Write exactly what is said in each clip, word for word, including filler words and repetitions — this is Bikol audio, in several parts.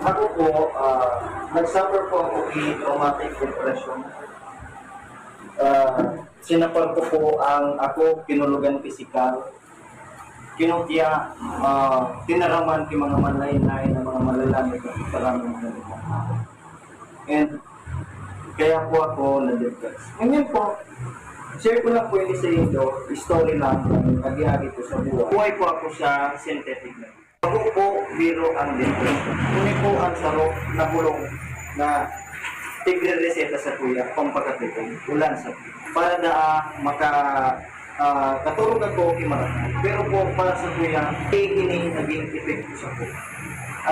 Ako po, ah, nag-suffer po ako with traumatic depression. Ah, sinapal ko po ang ako, kinulugan pisikal. Kinutya, ah, tinaraman ki mga manlaen-laen na mga malalamig at karaming mga lugar. And kaya po ako na-depress. Ngayon po, share ko lang po ini sa inyo, story lang, ang agi-agi ko sa buhay. Buhay po ako sa synthetic na. Ako po, biro ang depression. Ini po ang saro na bulong na tigre-reseta sa kuya, pampakatipon, ulan sa para da maka ah, katurog ako ki Maratay. Pero po, para sa kuya, eh, ini naging epekto sa ko.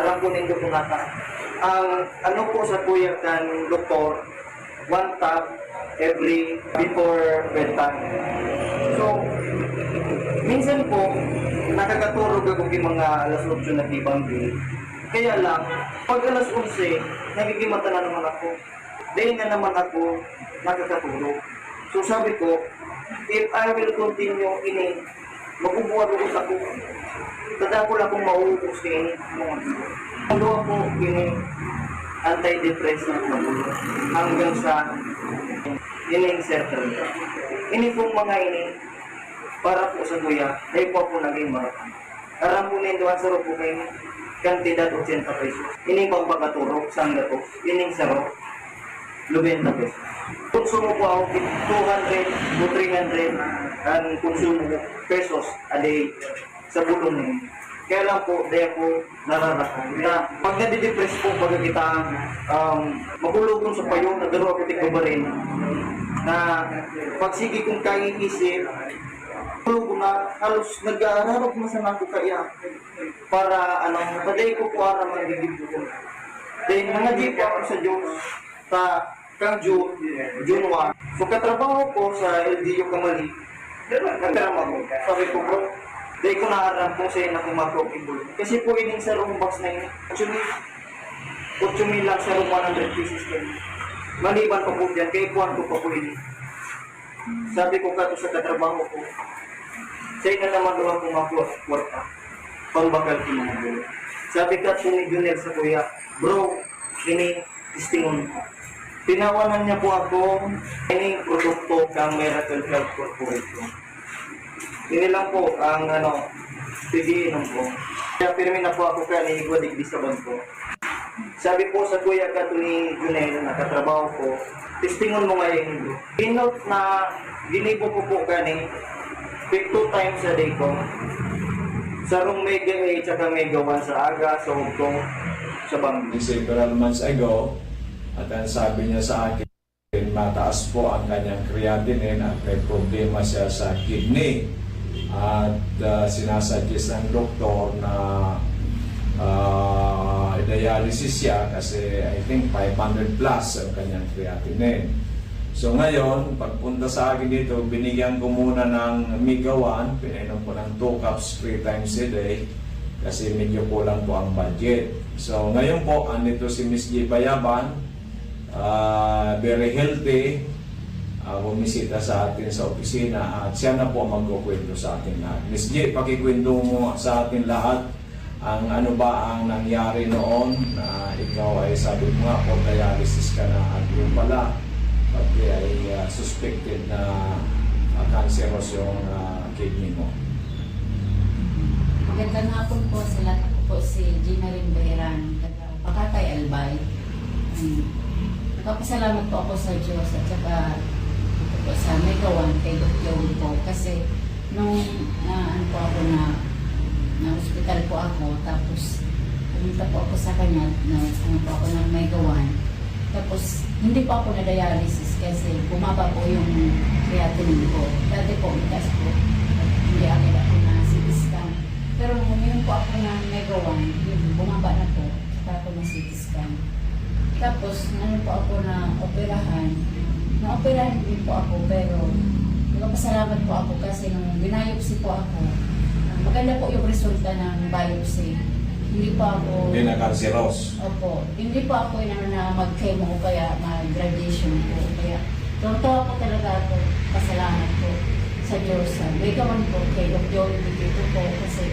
Aram po nindo kung nata, ang ano po sa kuya kan doktor, one tab every before bedtime. So, minsan po, nakakaturog ako ki mga alas otso na ki banggi. Kaya lang, pag alas onse, nagigimata na naman ako. Dai na naman ako nakakatulog. So sabi ko, "If I will continue ini, mabubuwag-ugot ako. Kadakul akong mauubos kaini." Ano ako ini, antidepressant na po. Hanggang sa ini, et cetera. Ini pong mga ini, para po sa kuya, dai po ako naging marakan. Aram po nindo, ang saro po kaini, kantidad ochenta pesos. Ini pampakaturog, sangga to. Ining saro, nobenta pesos. Konsumo po ako, two hundred to three hundred ang konsumo ko, pesos a day sa bulong na yun. Kaya lang po, dai ako nararakan. Na, pag nadidepress po, pag kita, um, magulogon sa payo, nadaro ako tigbabarin, na pagsigi kong kaiisip, tulog na, halos nag-aararag na sana ako kaya. Para, ano, paday ko po aram ang gigib ko. Then, nangadyi po ako sa Diyos, sa, kang June, June one. So, katrabaho ko sa L D U Kamali, nagkaram ako. Sabi ko, "Bro, dai ko na aram kung saan ako mag-ibulong." Kasi po, ining sarong box na ini, actually, otso mil lang, sarong one hundred pieces kaini. Maliban pa po dyan, kay kuwan ko pa po ini. Sabi ko kato sa katrabaho ko, "Saan na naman daw ako makuha kwarta? Pambakal ko mga bulo." Sabi kato ni Junel sa kuya, "Bro, ini, testingon." Tinawanan niya po ako, ini produkto kang Miracle Health Corporation. Ini lang po ang, ano, pwede inom ko. Kaya pirmi na po ako kaya ni Igwa digdi sa bangko. Sabi po sa kuya kato ni Junel, nakatrabaho ko, "Testingon mo nga yan, bro." Inot na ginibo ko po kani, two times a day ko. Sarong mega eight saka mega one sa aga, sa ugto, sa bangko. Several months ago, at ang sabi niya sa akin, mataas po ang kanyang creatinine at may problema siya sa kidney. At, ah, sinasuggest ng doktor na, ah, i-dialysis siya kasi I think five hundred plus ang kanyang creatinine. So ngayon, pagpunta sa akin dito, binigyan ko muna ng Mega One, pinainom ko ng two cups three times a day kasi medyo kulang po ang budget. So ngayon po, andito si Miss G Bayaban, ah, very healthy, ah, bumisita sa atin sa opisina at siya na po ang magkukwento sa atin lahat. Miss G, pakikwento mo sa atin lahat ang ano ba ang nangyari noon na ikaw ay sabi mo nga for dialysis ka na at yung pala pati ay, ah, suspected na, ah, cancerous yung, ah, kidney mo. Magandang hapon po sa lahat. Ako po si Gina Rimberan, taga Pakatay, Albay. Hmm. Nagpapasalamat po ako sa Diyos at saka ito po sa Mega One kay Doc Joey po. Kasi nung na ano po ako na na hospital po ako, tapos pumunta po ako sa kanya, na ano po ako ng Mega One. Tapos hindi po ako na-dialysis kasi bumaba po yung creatinine ko. Dati po, mataas po. Hindi agad ako na C T scan. Pero nung uminom po ako ng Mega One, yun, bumaba na po. Saka ako na C T scan. Tapos, ano po ako na operahan. Na-operahan din po ako, pero nagpapasalamat po ako kasi nung binayopsi po ako, maganda po yung resulta ng biopsy. Hindi po ako... Hindi na cancerous. Opo. Hindi po ako inano na mag-chemo o kaya mag-radiation po. Kaya, tuwang-tuwa po talaga ako. Pasalamat po sa Diyos. Sa Mega One po, kay Doc Joey Bigito po. Kasi,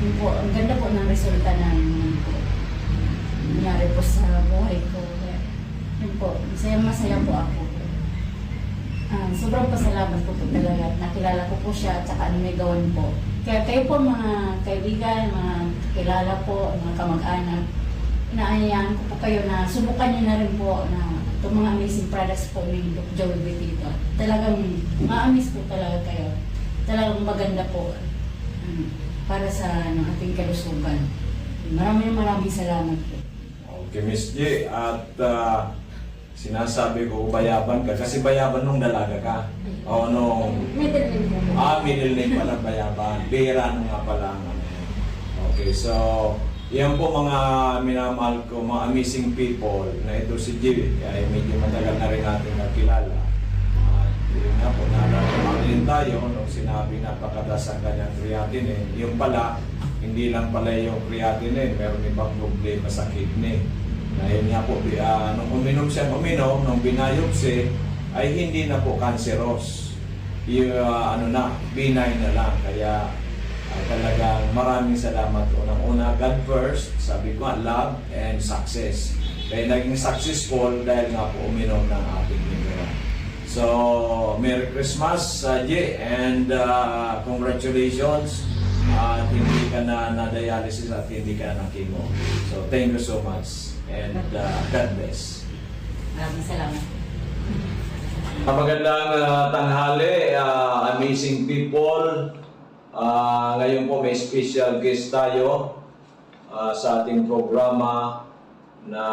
yun po, ang ganda po ng resulta ng ano po. nangyari po sa buhay ko. Kaya, yun po, masaya, masaya po ako. Ah, sobrang pasalamat ko po talaga at nakilala ko po siya at saka ang may gawan po. Kaya kayo po, mga kaibigan, mga kakilala po, mga kamag-anak, inaanyayahan ko po kayo na subukan niyo na rin po na itong mga amazing products po ni Doc Joel Betito. Talagang ma-amaze po talaga kayo. Talagang maganda po, um, para sa, ano, ating kalusugan. Maraming, maraming salamat po. Okay, Miss G, at ah, sinasabi ko, bayaban ka, kasi bayaban nung dalaga ka. O nung... Middle name po po. Ah, middle name pala, bayaban. Bihira na nga pala ang ano. Okay, so, yan po mga minamahal ko, mga amazing people, na ito si G, ay medyo matagal na rin natin nakilala. At yun nga po, naalala ko rin tayo nung sinabi, napakataas ang kanyang creatinine. Yung pala, hindi lang pala yung creatinine, meron ibang problema sa kidney. Na yun nga po, bi- ah, nung uminom siya, uminom, nung binayopsy, ay hindi na po cancerous. Yung, ah, ano na, benign na lang. Kaya, ah, talagang maraming salamat. Unang-una, God first, sabi ko nga, love and success. Kaya naging successful dahil nga po uminom ng ating mineral. So, Merry Christmas, uh, G, and uh, congratulations. At hindi ka na na-dialysis at hindi ka na na-chemo. So, thank you so much. And uh, God bless. Maraming salamat. Ah, magandang ah, tanghali, ah, amazing people. Ah, ngayon po may special guest tayo ah, sa ating programa na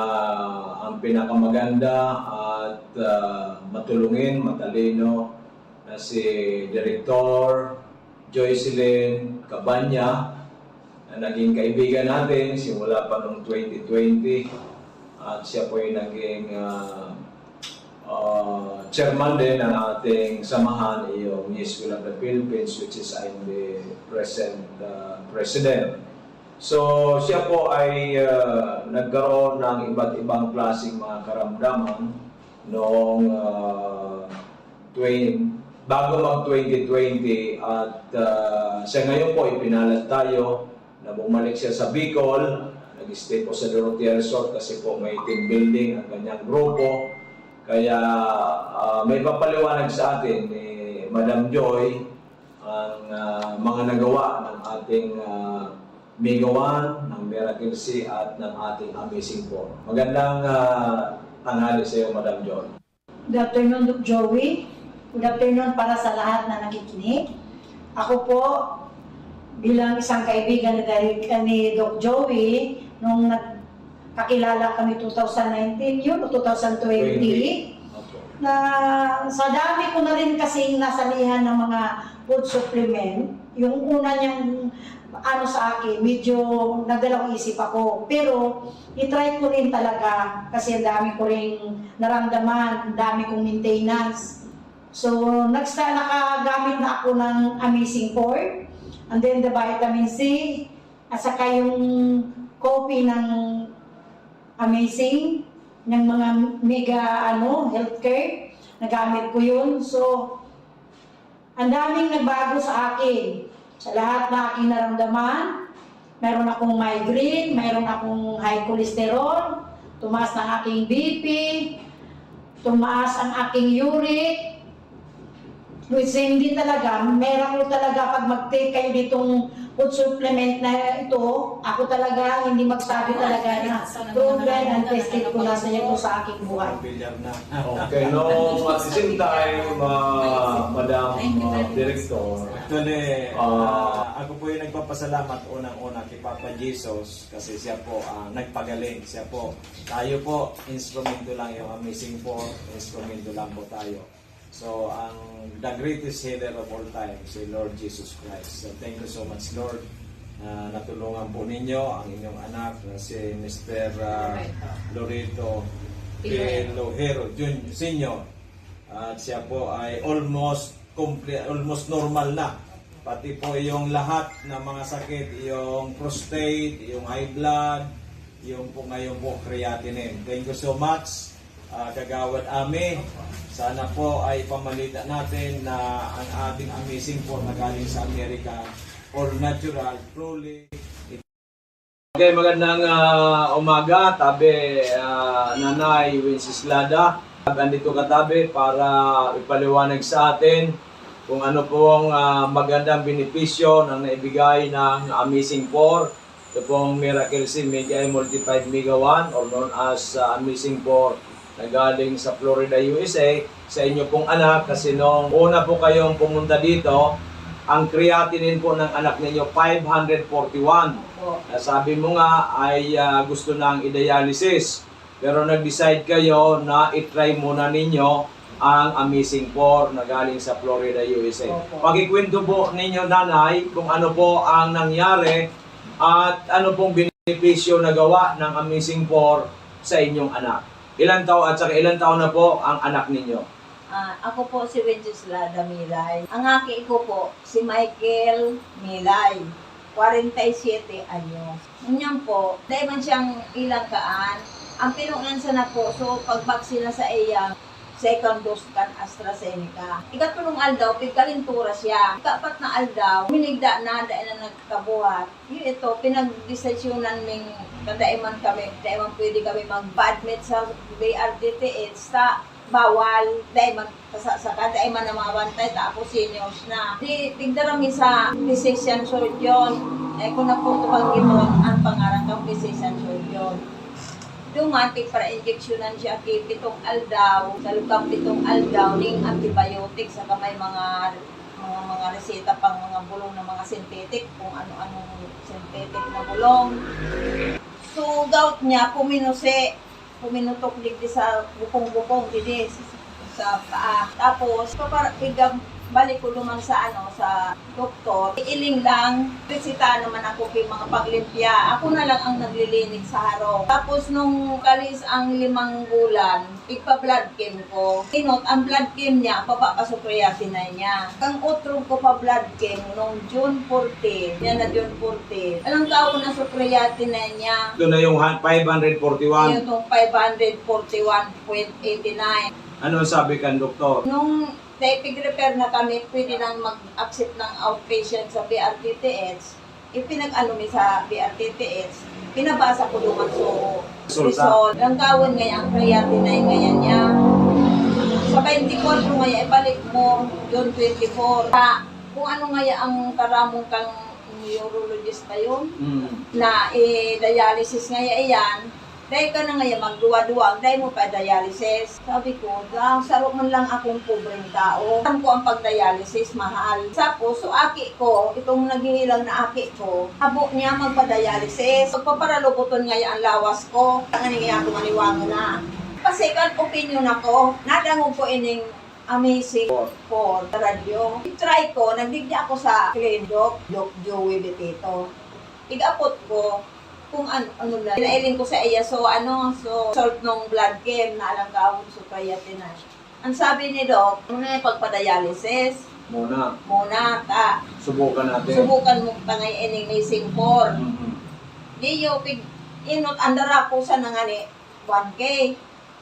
ang pinakamaganda at ah, matulungin, matalino na si Director Joycelyn Cabanya, na naging kaibigan natin simula pa noong twenty twenty, at siya po ay naging ah, ah, chairman din ng ating samahan, yung Miss School of the Philippines, which is I'm the present ah, president. So, siya po ay ah, nagkaroon ng iba't ibang klaseng mga karamdaman noong ah, twen- bago mag twenty twenty, at ah, siya ngayon po ipinalad tayo na bumalik siya sa Bicol, nag-stay po sa Dorotea Resort kasi po may team building ang kanyang grupo. Kaya ah, may papaliwanag sa atin ni Madam Joy ang ah, mga nagawa ng ating ah, Mega One, ng Miracle C at ng ating Amazing Four. Magandang ah, tanghali sa iyo, Madam Joy. Good afternoon, Doc Joey. Good afternoon para sa lahat na nakikinig. Ako po, bilang isang kaibigan ni, Direk- ni Doc Joey, nung nagkakilala kami two thousand nineteen, yun, o two thousand twenty, Opo. na sa dami ko na rin kasing nasalihan ng mga food supplement, yung una niyang ano sa akin, medyo nagdalawang isip ako. Pero, itry ko rin talaga kasi ang dami ko rin naramdaman, ang dami kong maintenance. So, nagsa nakagamit na ako ng Amazing Four, and then the vitamin C, at saka yung coffee ng Amazing, ng mga mega ano, healthcare, nagamit ko yun. So, ang daming nagbago sa akin. Sa lahat na aking naramdaman, meron akong migraine, meron akong high cholesterol, tumaas ang aking B P, tumaas ang aking uric, which hindi talaga, miracle talaga pag mag-take kayo ditong food supplement na ito. Ako talaga, hindi magsabi talaga na proven and tested ko na sa ito sa aking buhay. Okay, no, at the same time, ah, Madam ah, Director, Actually, Ah. ah, ako po yung nagpapasalamat unang-una kay Papa Jesus kasi siya po ang nagpagaling. Siya po, tayo po, instrumento lang yung Amazing Four, instrumento lang po tayo. So, ang the greatest healer of all time, si Lord Jesus Christ. So, thank you so much, Lord, na natulungan po ninyo ang inyong anak na si Mister ah, Loreto Pilojero Jun- Senior. At siya po ay almost comple- almost normal na. Pati po yung lahat ng mga sakit, yung prostate, yung high blood, yung po ngayon po creatinine. Thank you so much, ah, Kagawad Ami. Sana po ay pamalita natin na ang ating Amazing Four na galing sa Amerika, all natural, truly. Okay, magandang, ah, umaga, tabi, ah, Nanay Wenceslada. Andito ka, tabi, para ipaliwanag sa atin kung ano pong, ah, magandang benepisyo ng naibigay ng Amazing Four. Ito pong Miracle C Mega Multi five Mega One or known as, ah, Amazing Four na galing sa Florida, U S A, sa inyo pong anak, kasi nung una po kayong pumunta dito, ang creatinine po ng anak ninyo, five hundred forty-one. Opo. Nasabi mo nga ay, ah, gusto nang i-dialysis. Pero nag-decide kayo na i-try muna ninyo ang Amazing Four na galing sa Florida, U S A. Opo. Pakikwento po ninyo, Nanay, kung ano po ang nangyari at ano pong benepisyo na gawa ng Amazing Four sa inyong anak. Ilang taon at saka ilang taon na po ang anak ninyo? Ah, ako po si Wenceslada Milay. Ang aki ko po, si Michael Milay, kwarenta y siyete anyos. Ngunyan po, dai man siyang ilang kaan. Ang pinunan sana po, so, pagbaksin na sa iya, second dose kan AstraZeneca. Ikatulong aldaw, pigkalentura siya. Ikaapat na aldaw, minigda na, dai na nagkabuhat. Yun ito, pinagdesisyonan ming, dai man kami, dai man pwede kami magpa-admit sa B R T T H, sa bawal, dai man, sa, sa kada ay man ang mga bantay, tapos seniors na. Di, tigdara mi sa physician surgeon. Ay, kung naputuhan ito, ang pangaran kang physician surgeon. Duman, tigpara-injeksyonan siya, ki pitong aldaw, sa loob kan pitong aldaw, ning antibiotic, saka may mga, mga, mga reseta pang mga bulong na mga synthetic, kung ano-anong synthetic na bulong. So, gout niya, puminusi, puminutok digdi sa bukong-bukong, digdi sa, sa paa. Tapos, papara-, piga-, balik ko duman sa, ano, sa doktor. Iiling lang, reseta naman ako kay mga paglimpya. Ako na lang ang naglilinis sa harong. Tapos, nung kalis ang limang bulan, igpa-blood chem ko. Inot, ang blood chem niya, baba pa sa creatinine niya. Kang utro ko pa blood chem, nung June fourteen, yan na June fourteen. Alang tao ko na sa creatinine niya. Ito na yung ha-, five hundred forty-one. Ayun, itong five hundred forty-one point eight nine. Ano ang sabi kan doktor? Nung naipig-refer na kami, pwede nang mag-accept ng outpatient sa B R T T H. Ipinag-ano mi sa B R T T H, pinabasa ko duman so Resulta. Result. Langkawan ngayon ang creatinine ngayon niya. Sa twenty-four mo ngayon, ibalik mo, June twenty-four. Sa, kung ano ngayon ang karamong kang neurologist ba yun? Mm. Na i-dialysis ngayon iyan, dai ka na ngayon magduwa-duwa, dai mo pa dialysis. Sabi ko, "Da, saro man lang akong pobreng tao. Alam ko ang pag-dialysis, mahal." Tapos, so aki ko, itong naghihilang na aki ko, habo niya magpa-dialysis. Pagpaparaluboton ngayon ang lawas ko. Ang ano nga ako maniwang na. Kasi kan opinion ako, nadangog ko ining Amazing Four sa radyo. Try ko, nagdigdi ako sa clinic, Doc, Doc Joey Betito. Igapot ko, kung ano, ano na, pinailing ko sa iya. So, ano, so, result nung blood chem na alang kawon, so, creatinine. Ang sabi ni Doc, "Ano na yung pagpa-dialysis? Muna. Muna, ta. Subukan natin. Subukan mo tangay ining Amazing Four." Mhm. Di yo, pig-, inot, andara ko sa nangani, one K.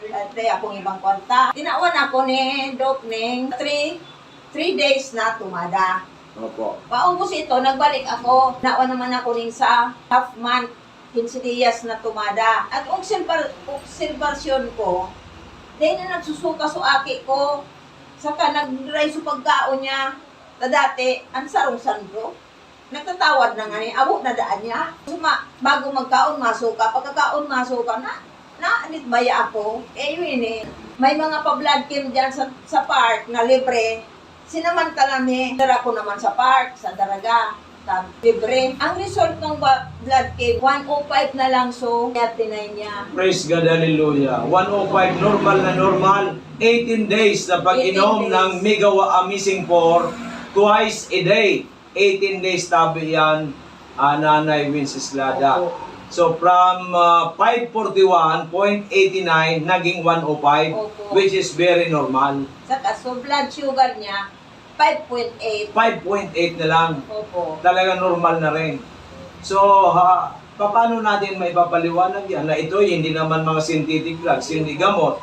At di akong ibang kwarta. Tinawan ako ni Doc ning three, three days na tumada. Opo. Paubos ito, nagbalik ako. Nawa naman ako ning sa half month, quince dias na tumada. At obserbar-, obserbasyon ko, dahil na nagsusuka so aki ko, saka nag-dry so pagkaon niya. Ta dati, ang sarong sandok, nagtatawad na nga ni, abo na daan niya. Suma, bago magkaon, masuka. Pagkakaon, masuka na. Naanit baya ako. Eh, yun eh. May mga pa-blood chem dyan sa, sa park na libre. Sinamantala mi, dara ko naman sa park, sa Daraga. Tab-, libre. Ang result ng ba-, blood chem, one oh five na lang, so, thirty-nine niya. Praise God, hallelujah. One oh five, normal na normal. Eighteen days na pag-inom ng Megawa Amazing Four twice a day. Eighteen days tabi yan, ah, Nanay Wenceslada. Opo. So, from, ah, five forty-one point eighty-nine, naging one oh five, Opo. Which is very normal. Saka, so, blood sugar niya, five point eight. Five point eight na lang. Opo. Talaga normal na rin. So, ha, paano natin maipapaliwanag yan na ito, hindi naman mga synthetic drugs, hindi gamot?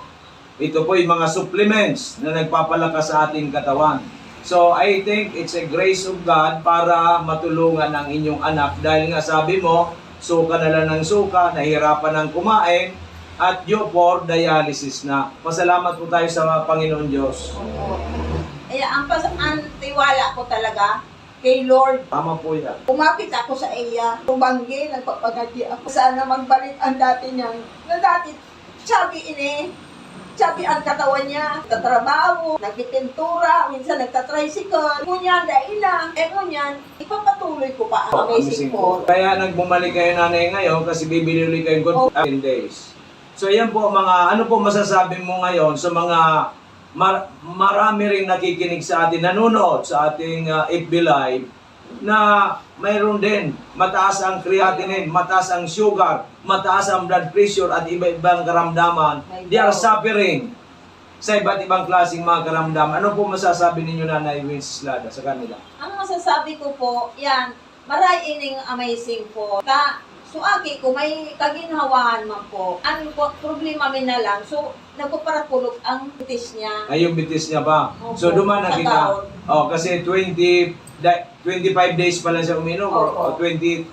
Ito po'y mga supplements na nagpapalakas sa ating katawan. So, I think it's a grace of God para matulungan ang inyong anak. Dahil nga sabi mo, Suka na lang ng suka, nahihirapan ng kumain, at due for dialysis na. Pasalamat po tayo sa mga Panginoon Diyos. Opo. Kaya ang pas-, ang tiwala ko talaga kay Lord. Tama po yan. Kumapit ako sa iya. Tumanggi, nagpapangadya ako. Sana magbalik ang dati niyang, na dati, sabi ini, sabi ang katawan niya, nagtatrabaho, nagpipintura, minsan nagtatricycle. Ngunyan, dai na. Eh, ngunyan, ipapatuloy ko pa ang Amazing Four. Kaya nagbumalik kayo, Nanay, ngayon kasi bibili ulit kayo good Oh. ten days. So, yan po, mga, ano po masasabi mo ngayon sa mga mar-, marami ring nakikinig sa atin, nanonood sa ating, ah, F B Live, na mayroon din mataas ang creatinine, mataas ang sugar, mataas ang blood pressure at iba-ibang karamdaman. My They are God. Suffering sa iba't ibang klaseng mga karamdaman. Ano po masasabi ninyo, Nanay Wenceslada, sa kanila? Ang masasabi ko po, yan, maray ining Amazing Four. Ta, so aki ko, may kaginhawaan man po. Ang po, problema mi na lang, so, nagpaparakulog ang bitis niya. Ay, yung bitis niya ba? Opo, So, duman na sa kita. taon. Oh, kasi twenty, da-, twenty-five days pa lang siya uminom, or, Opo. or twenty,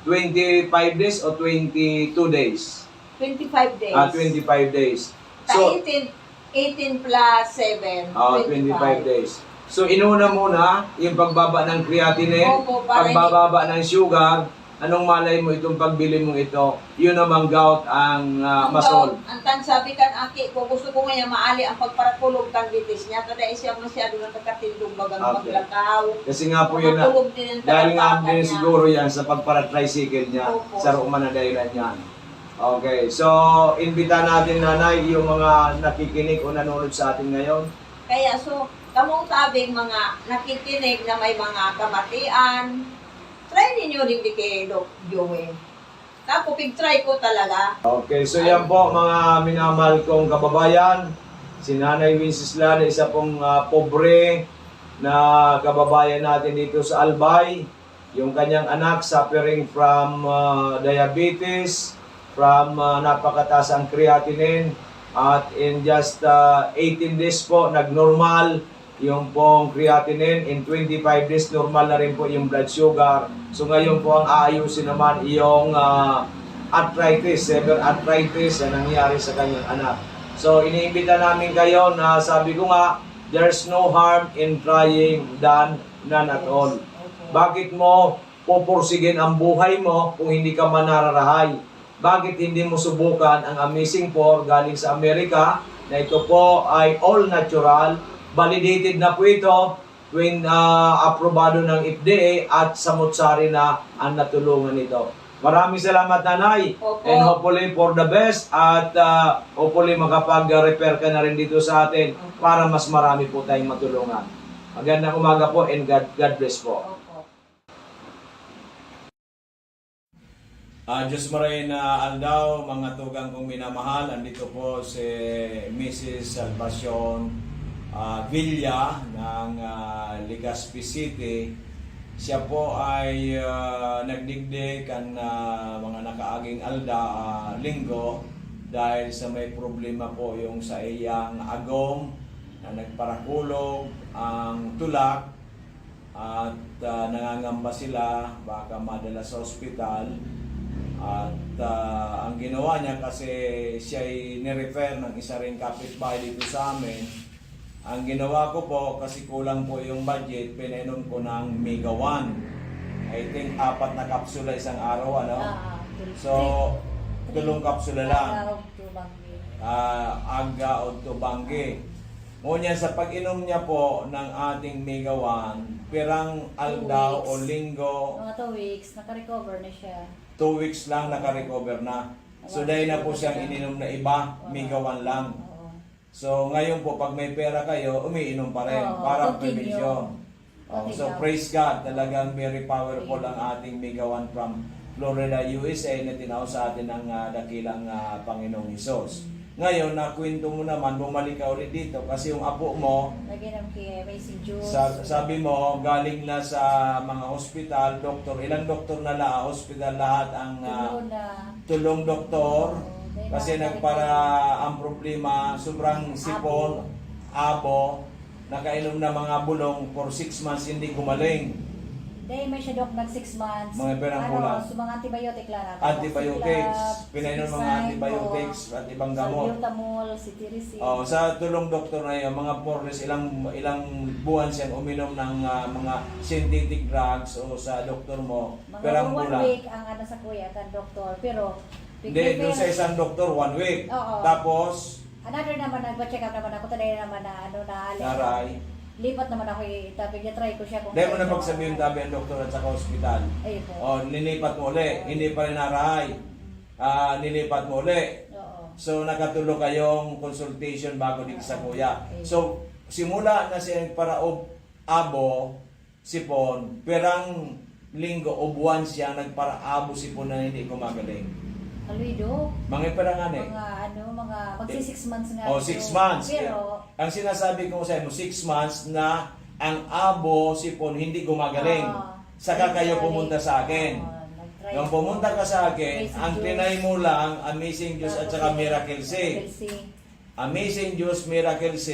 twenty-five days o twenty-two days? Twenty-five days. Ah, twenty-five days. Sa So, eighteen, eighteen plus seven, Oh, twenty-five. twenty-five days. So, inuna muna yung pagbaba ng creatinine, Opo, para hindi pagbababa ng sugar, anong malay mo itong pagbili mong ito, yun namang gout ang, ah, Ang masolve. gout, ang tan-, sabi kan aki ko, gusto ko ngayon maali ang pagparakulog kan bitis niya, kada siya masyado na nakatindog bagang Okay. maglakaw. Kasi nga po yun na, Makulog din ang dahil nga pagkakita din niya. siguro yan sa pagpara-tricycle niya, Opo. sa roman na dahilan yan. Okay, so, imbita natin, Nanay, yung mga nakikinig o nanonood sa atin ngayon. Kaya, so, kamong tabing mga nakikinig na may mga kamatian, try ninyo digdi kay Doc Joey. Ako, pig-try ko talaga. Okay, so yan po, mga minamahal kong kababayan. Si Nanay Wenceslada, isa pong, ah, pobre na kababayan natin dito sa Albay. Yung kanyang anak suffering from, ah, diabetes, from, ah, napakataas ang creatinine, at in just, ah, eighteen days po, nagnormal yung pong creatinine. In twenty-five days, normal na rin po yung blood sugar. So, ngayon po, ang aayusin naman yung, ah, arthritis, severe arthritis na nangyari sa kanyang anak. So, iniimbita namin kayo na, sabi ko nga, there's no harm in trying than none at all. Yes. Opo. Bakit mo pupursigin ang buhay mo kung hindi ka manararahay? Bakit hindi mo subukan ang Amazing Four galing sa Amerika, na ito po ay all natural, validated na po ito, twin, ah, aprobado ng F D A at samot-sari na ang natulungan nito. Maraming salamat, Nanay. Opo. And hopefully for the best at, ah, hopefully makapag-refer ka na rin dito sa atin Opo. para mas marami po tayong matulungan. Magandang umaga po and God, God bless po. Opo. Ah, Diyos maray na aldaw, mga tugang kong minamahal. Andito po si Missus Salvacion, ah, Villa ng, ah, Legazpi City. Siya po ay, ah, nagdigdi kan, ah, mga nakaaging alda, ah, linggo dahil sa may problema po yung sa iyang agom na nagparakulog ang tulak. At, ah, nangangamba sila, baka madala sa ospital. At, ah, ang ginawa niya, kasi siya'y nirefer ng isa ring kapitbahay dito sa amin, ang ginawa ko po, kasi kulang po yung budget, pinainom ko ng Mega One. I think apat na kapsula isang araw, ano? Ah, tul-, So, tulong kapsula lang. Araw, tubang din. Ah, aga o tubanggi. Ngunyan, sa pag-inom niya po ng ating Mega One, pirang Two aldaw weeks. o linggo? Mga two weeks, nakarecover na siya. Two weeks lang, nakarecover na. So, Wala dahil na siya po siyang talaga. ininom na iba, Oo. Mega One lang. Oo. So, ngayon po, pag may pera kayo, umiinom pa rin Oo, para continue. prevention. Oh, so, Continue. praise God. Talagang very powerful Amen. ang ating Mega One from Florida, U S A, na tinao sa atin ng, ah, dakilang, ah, Panginoong Hesus. Ngayon, nakwento mo naman, bumalik ka ulit dito kasi yung apo mo, Nag-inom kay Amazing Juice. sa-, sabi mo, galing na sa mga hospital, doktor. Ilang doktor na la-, hospital lahat ang, ah, Tulo na. tulong doktor? Oo, dahil Kasi nakakita nagpara-, ko. ang problema, sobrang sipon, Abo. abo, nakainom na mga bulong for six months, hindi gumaling. Dahil may siya, Doc, nag six months. Mga pirang ano, bulan. So, mga antibiotic lang natin. Antibiotics. Moxiclav, Pinainom mga Citicycline, antibiotics at ibang gamot. Salbutamol, cetirizine. Oh, sa tulong doktor na yun, mga four days, ilang, ilang buwan siyang uminom ng ah, mga synthetic drugs o sa doktor mo, Mga pirang one bulan. Week ang ano sa kuya, kan doktor. Pero, Hindi, doon sa isang doktor, one week. Oo. Tapos, Another naman, nagpa-check up naman ako, taday naman na ano na alin. Naray. Lipat naman ako, eh, tapos niya try ko siya kung Dahil mo na kaya pagsabihin niya. Tabi ang doktor at saka ospital. Ayun po. O, nilipat mo uli, hindi pa rin naray. Ah, nilipat mo uli. Oo. So, nakatulo kayong consultation bago digdi sa kuya. Ayun. So, simula na siya nagparaob abo, sipon, pirang linggo o buwan siya nagparaabo sipon na hindi gumagaling. Haloy, Doc. Mga pirang ano eh. Mga ano, mga magsi six months nga. Oh, ito. Six months. Pero, Ang sinasabi ko sa mo, six months na ang abo sipon hindi gumagaling. Ah, Saka kayo nag-try. Pumunta sa akin. Ah, nag-try. Nung pumunta ka sa akin, Amazing ang Juice. Tinay mo lang, Amazing Juice at Tapos saka yung Miracle C. Miracle C. Amazing Juice, Miracle C,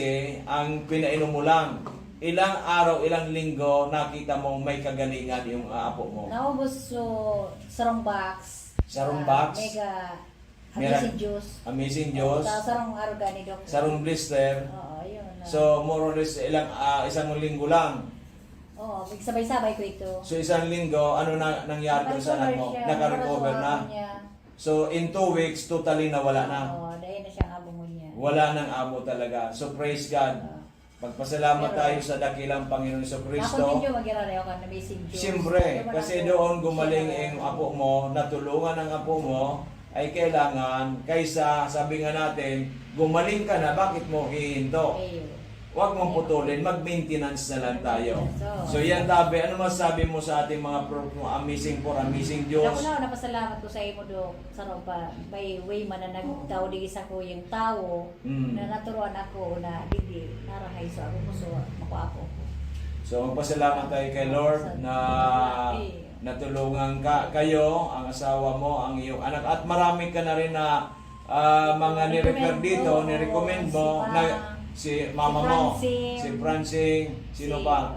ang pinainom mo lang. Ilang araw, ilang linggo, nakita mong may kagalingan yung apo mo. Naubos so sarong box. Sarong Ah, box? Mega Mira- Amazing Juice. Amazing Juice. Sa sarong arog ni Doc. Sarong blister. Oo, yun. ah. So, more or less, ilang, ah, isang linggo lang. Oo, magsabay-sabay ko ito. So, isang linggo, ano na nangyari doon sa anak mo? Naka-recover siya. Naka-recover na. Naka-recover niya. So, in two weeks, totally nawala na. Oo, dahil na siyang abo ngunyan. Wala nang abo talaga. So, praise God. Oo. Magpasalamat Pero, tayo sa dakilang Panginoon Jesu Cristo. Nakontinue mag-irarayo ka na may Saint Jude. Siyempre, Di ba kasi na- doon gumaling siya na- ang apo mo, natulungan ang apo mo, ay kailangan, kaysa, sabi nga natin, gumaling ka na, bakit mo hihinto? Ayun. Huwag mong putulin, mag-maintenance na lang tayo. So, So yan, Tabi, ano masabi mo sa ating mga pro, amazing for amazing Diyos? Ako na, napasalamat ko sa imo, Doc. Sa pa, may way man na nagtao di sa kuyang tao Mm. na naturuan ako na digdi, narahay sa ako, so, makuha ko. So magpasalamat tayo kay Lord na natulungan ka, kayo, ang asawa mo, ang iyong anak, at marami ka na rin na ah, mga ni-refer dito, ni-recommend mo, na si mama mo, si Francine, sino pa?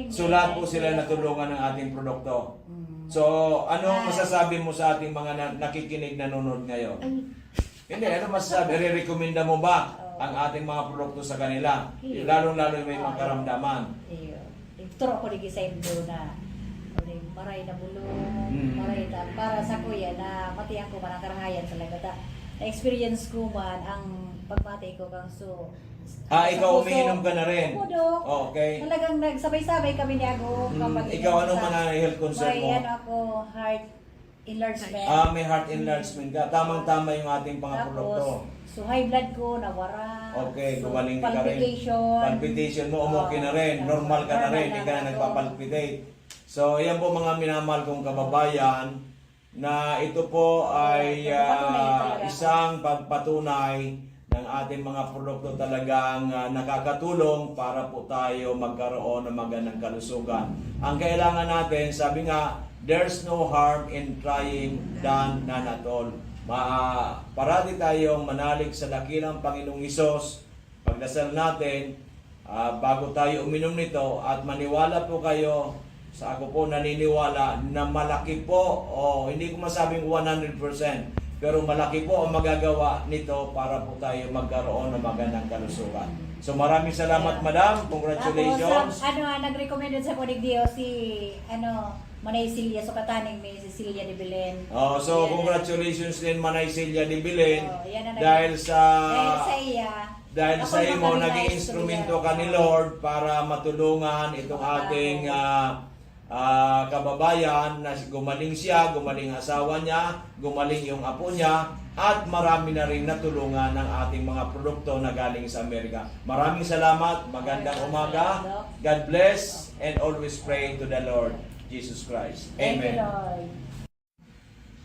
So lahat po sila natulungan ng ating produkto. So, anong masasabi mo sa ating mga na, nakikinig, nanonood ngayon? Hindi, ano masasabi? Re-recommenda mo ba ang ating mga produkto sa kanila? Lalong-lalo yung may mga karamdaman. Iyo. Nagturo ako ni Gisendo na, ano yung maray na bulong, Mm. maray na, para sa kuya na mati ako man ang karahayan talaga. Ta, na-experience ko man ang pagmati ko kang so, Ah, sa ikaw puso. Umiinom ka na rin? Opo, Doc. Okay. Talagang nagsabay-sabay kami ni Ago Mm, kapag ikaw, anong sa- mga health concern may mo? Ano ako, heart enlargement. Ah, may heart enlargement ka. Tamang-tama yung ating mga Tapos, produkto. So high blood ko, nawara. Okay, So, gumaling ka rin. Palpitation. Palpitation mo, okay na rin. Oo, Normal ka na rin, normal hindi ka na na ako. nagpapalpitate. So, yan po mga minamahal kong kababayan, na ito po ay Pagpatunay ah, talaga. Isang pagpatunay ng ating mga produkto talagang ah, nakakatulong para po tayo magkaroon ng magandang kalusugan. Ang kailangan natin, sabi nga, "There's no harm in trying than none at all." Ma, parati tayong manalig sa dakilang Panginoong Hesus. Pagdasal natin, ah, bago tayo uminom nito, at maniwala po kayo, sa ako po naniniwala na malaki po, o hindi ko masabing one hundred percent, pero malaki po ang magagawa nito para po tayo magkaroon ng magandang kalusugan. So maraming salamat, Yeah. Madam. Congratulations. Tapos, ah, ano, ah, nag-recommend dun sa Ponig Dio si, ano, Manay Celia, so kataning may Cecilia de Belen. Oh, so Yan. Congratulations din, Manay Celia de Belen, Oh, yan ang nag- dahil sa Dahil sa iya. Dahil Ako sa yung imo, mga naging nice instrumento niya. ka ni Lord para matulungan itong Mga ating tao. ah, ah, kababayan na gumaling siya, gumaling ang asawa niya, gumaling yung apo niya, at marami na rin natulungan ng ating mga produkto na galing sa Amerika. Maraming salamat, magandang Maraming umaga, salamat, Doc. God bless, and always pray to the Lord Jesus Christ. Thank you, Amen. Lord.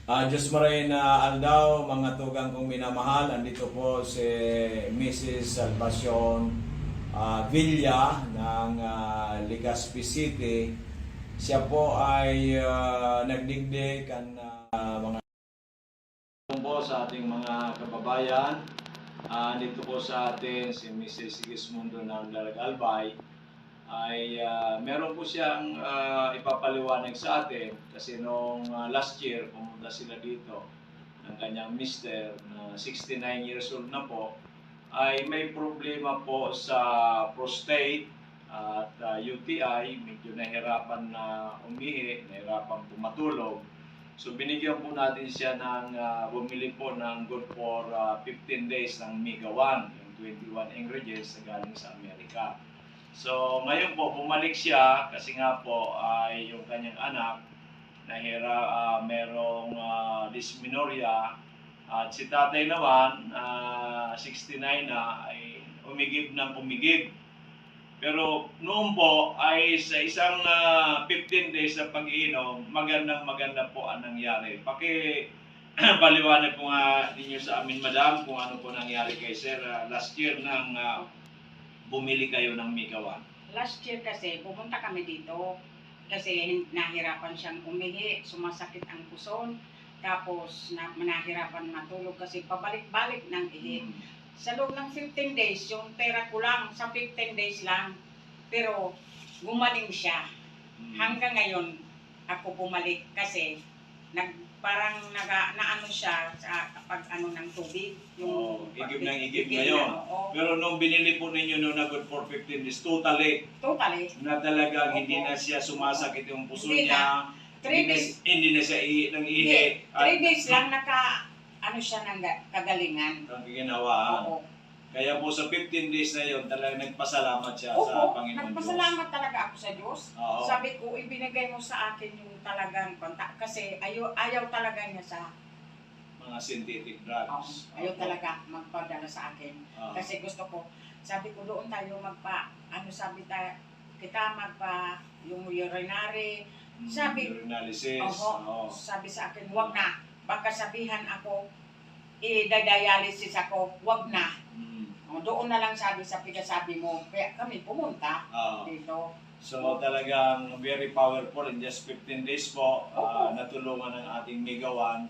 Ah, Diyos maray na aldaw, mga tugang kong minamahal. Andito po si Missus Salvacion, ah, Villa ng, ah, Legazpi City. Siya po ay, ah, nagdigdi kan, ah, mga po sa ating mga kababayan. Ah, andito po sa atin si Missus Sigismundo ng Larag Albay. ay, ah, meron po siyang, ah, ipapaliwanag sa atin kasi noong, ah, last year pumunta sila dito ng kanyang mister na sixty-nine years old na po, ay may problema po sa prostate at, ah, U T I, medyo nahirapan na umihi, nahirapan po matulog. So binigyan po natin siya ng, ah, bumili po ng good for, ah, fifteen days ng Mega One, yung twenty-one ingredients na galing sa Amerika. So ngayon po, bumalik siya kasi nga po ay yung kanyang anak nahira-, ah, merong, ah, dysmenorrhea at si tatay naman, ah, sixty-nine na, ay umigib ng umigib. Pero noon po ay sa isang, ah, fifteen days na pag-iinom, magandang maganda po ang nangyari. Paki-, paliwanag po nga ninyo sa amin, madam, kung ano po nangyari kay sir, ah, last year nang, ah, bumili kayo ng Mega One. Last year kasi, pumunta kami dito. Kasi hin-, nahirapan siyang umihi, sumasakit ang puson. Tapos, na, nahirapan matulog kasi pabalik-balik ng ihi. Mm. Sa loob ng fifteen days, yung pera ko lang, sa fifteen days lang. Pero, gumaling siya. Mm. Hanggang ngayon, ako bumalik kasi nag-, parang naga-, naano siya sa pag-ano ng tubig. Yung Oo, igib pag-, ng igib igib ngayon. Na, oo. Pero nung binili po ninyo noon na good for fifteen days, totally Totally. na talagang hindi Opo. na siya sumasakit yung puso Hindi niya, na. Three hindi na days. si-, hindi na siya ihi ng ihi. Hindi. Three At days lang naka, ano siya ng ga-, kagalingan. Ang ginawaan. Oo. Kaya po sa fifteen days na yun, talagang nagpasalamat siya sa Opo, Panginoon nagpasalamat Diyos. talaga ako sa Diyos. Oo. Sabi ko, "Ibinigay mo sa akin yung talagang konta-," kasi ayaw, ayaw talaga niya sa Mga synthetic drugs. Oo, ayaw Opo. talaga magpadala sa akin. Oo. Kasi gusto ko, sabi ko, "Doon tayo magpa-, ano," sabi ta-, "kita magpa-, yung urinary." Mm, Sabi, urinalysis. oho, Oo. sabi sa akin, "Wag na. Baka sabihan ako, i-dialysis ako, wag na." Mm. O, doon na lang sabi sa pinasabi mo. Kaya kami pumunta Oo. dito. So, talagang very powerful. In just fifteen days po, ah, Opo. natulungan ang ating Mega One.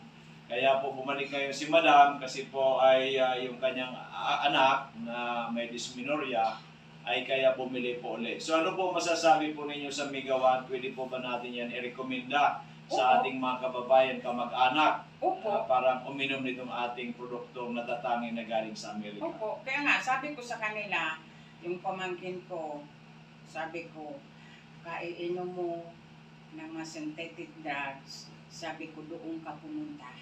Kaya po bumalik ngayon si Madam kasi po ay, ah, yung kanyang a-, anak na may dysmenorrhea ay kaya bumili po uli. So, ano po masasabi po ninyo sa Mega One? Pwede po ba natin yan irekomenda sa Opo. ating mga kababayan, kamag-anak, Opo. ah, para uminom nitong ating produktong natatanging na galing sa Amerika? Opo. Kaya nga, sabi ko sa kanila, yung pamangkin ko, sabi ko, "Kaiinom mo ng mga synthetic drugs," sabi ko, "doon ka pumunta."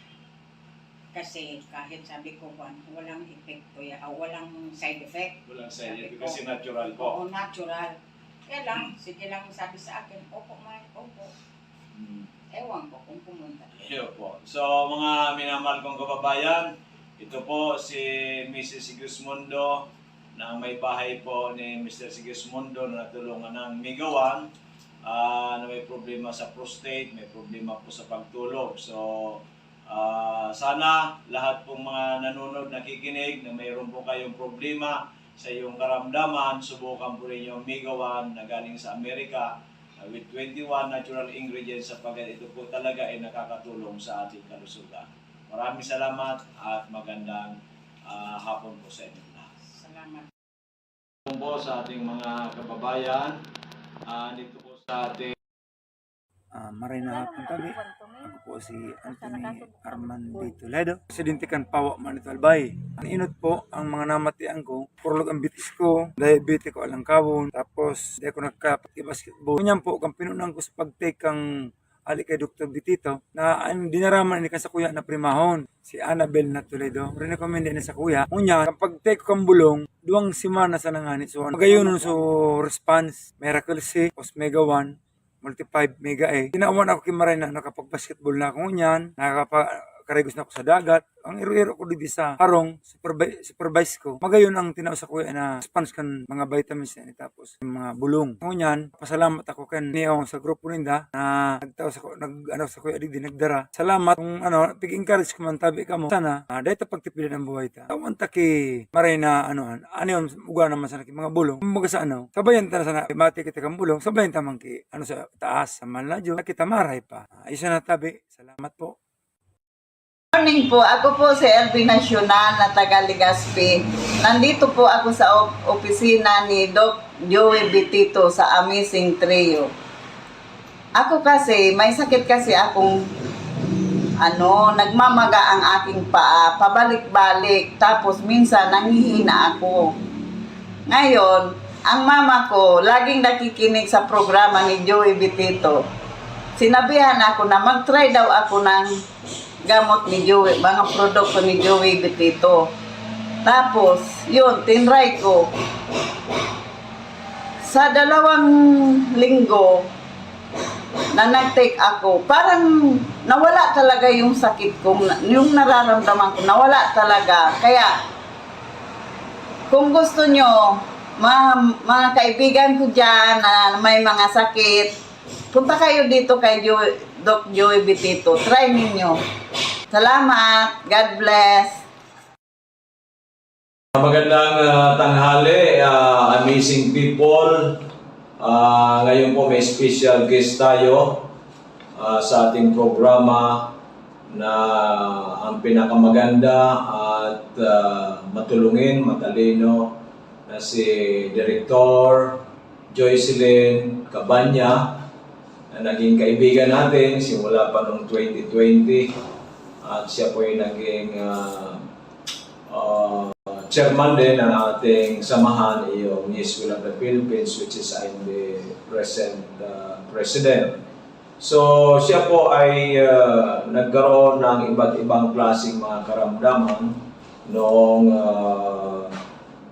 Kasi kahit sabi ko, "Kwan, walang epekto ya-, ah, walang side effect." Walang side Sabi effect ko, kasi natural po. "Oo, natural." Kaya lang, sige lang sabi sa akin, "Opo, ma, opo." Hmm. Ewan ko kung pumunta. Iyo po. So, mga minamahal kong kababayan, ito po si Missus Sigismundo na may bahay po ni Mister Sigismundo na natulungan ng Mega One, ah, na may problema sa prostate, may problema po sa pagtulog. So, ah, sana lahat pong mga nanonood, nakikinig, na mayroon po kayong problema sa iyong karamdaman, subukan po ninyo ang Mega One na galing sa Amerika, ah, with twenty-one natural ingredients, sapagkat ito po talaga ay nakakatulong sa ating kalusugan. Maraming salamat at magandang, ah, hapon po sa inyong lahat. Salamat. Po sa ating mga kababayan, ah, dito po sa ating Ah, maray na hapon tabi. Ako po si Anthony Armando Toledo, presidente kan Pawa Manito Albay. Ang inot po, ang mga namatian ko, purlog ang bitis ko, diabetic ko, alangkawon, tapos di ako nakakapag-basketball. Ngunyan po, kan pinunan ko sa pag-take kang ali kay Doktor Bitito, na ang dinaraman ni kan sakuya na primahon, si Annabel na Toledo. Rinekomenda ni sakuya. Ngunyan, kan pag-take ko kan bulong, duwang semana sa nangani. So, magayon so response, Miracle C, Osmega one, Multi five, Mega A. Tinawan ako ki Maray na nakapag-basketball na ako ngunyan, nakapa-, karigos na ako sa dagat. Ang iro-iro ko digdi sa harong, supervi-, supervise ko. Magayon ang tinaw sakuya na response kan mga vitamins na ini, tapos yung mga bulong. Ngunyan, pasalamat ako kan niyo sa grupo ninda na nagtao sa, nag-, ano, sakuya digdi, nagdara. Salamat kung ano, pig-encourage ko man tabi kamo. Sana, ah, dahil ta pagtipilan ang buhay ta. Tawan ta ki Maray na, ano, an-, ano yun, uga naman sana ki mga bulong. Kumbaga sa ano, sabayan ta na sana, mati kita kang bulong, sabayan ta man ki, ano, sa taas, sa mahal na Diyos, kita maray pa. Ah, isa na tabi. Salamat po. Morning po. Ako po si L B Nacional na taga Legazpi. Nandito po ako sa op- opisina ni Doc Joey Bitito sa Amazing Trio. Ako kasi, may sakit kasi akong, ano, nagmamaga ang aking paa, pabalik-balik, tapos minsan nanghihina ako. Ngayon, ang mama ko, laging nakikinig sa programa ni Joey Bitito. Sinabihan ako na mag-try daw ako ng gamot ni Joey, mga produkto ni Joey Bitito. Tapos, yun, tinry ko. Sa dalawang linggo na nag-take ako, parang nawala talaga yung sakit ko, yung nararamdaman ko, nawala talaga. Kaya, kung gusto nyo, ma- mga kaibigan ko dyan na may mga sakit, punta kayo dito kay Joey, Doc Joey Bitito. Try ninyo. Salamat. God bless. Magandang ah, tanghali, ah, amazing people. Ah, ngayon po may special guest tayo ah, sa ating programa na ang pinakamaganda at ah, matulungin, matalino na si Director Joycelyn Cabanya na naging kaibigan natin simula pa noong twenty twenty at siya po ay naging ah, ah, chairman din ng ating samahan, yung Miss Will of the Philippines, which is I'm the present ah, president. So, siya po ay ah, nagkaroon ng iba't ibang klaseng mga karamdaman noong ah,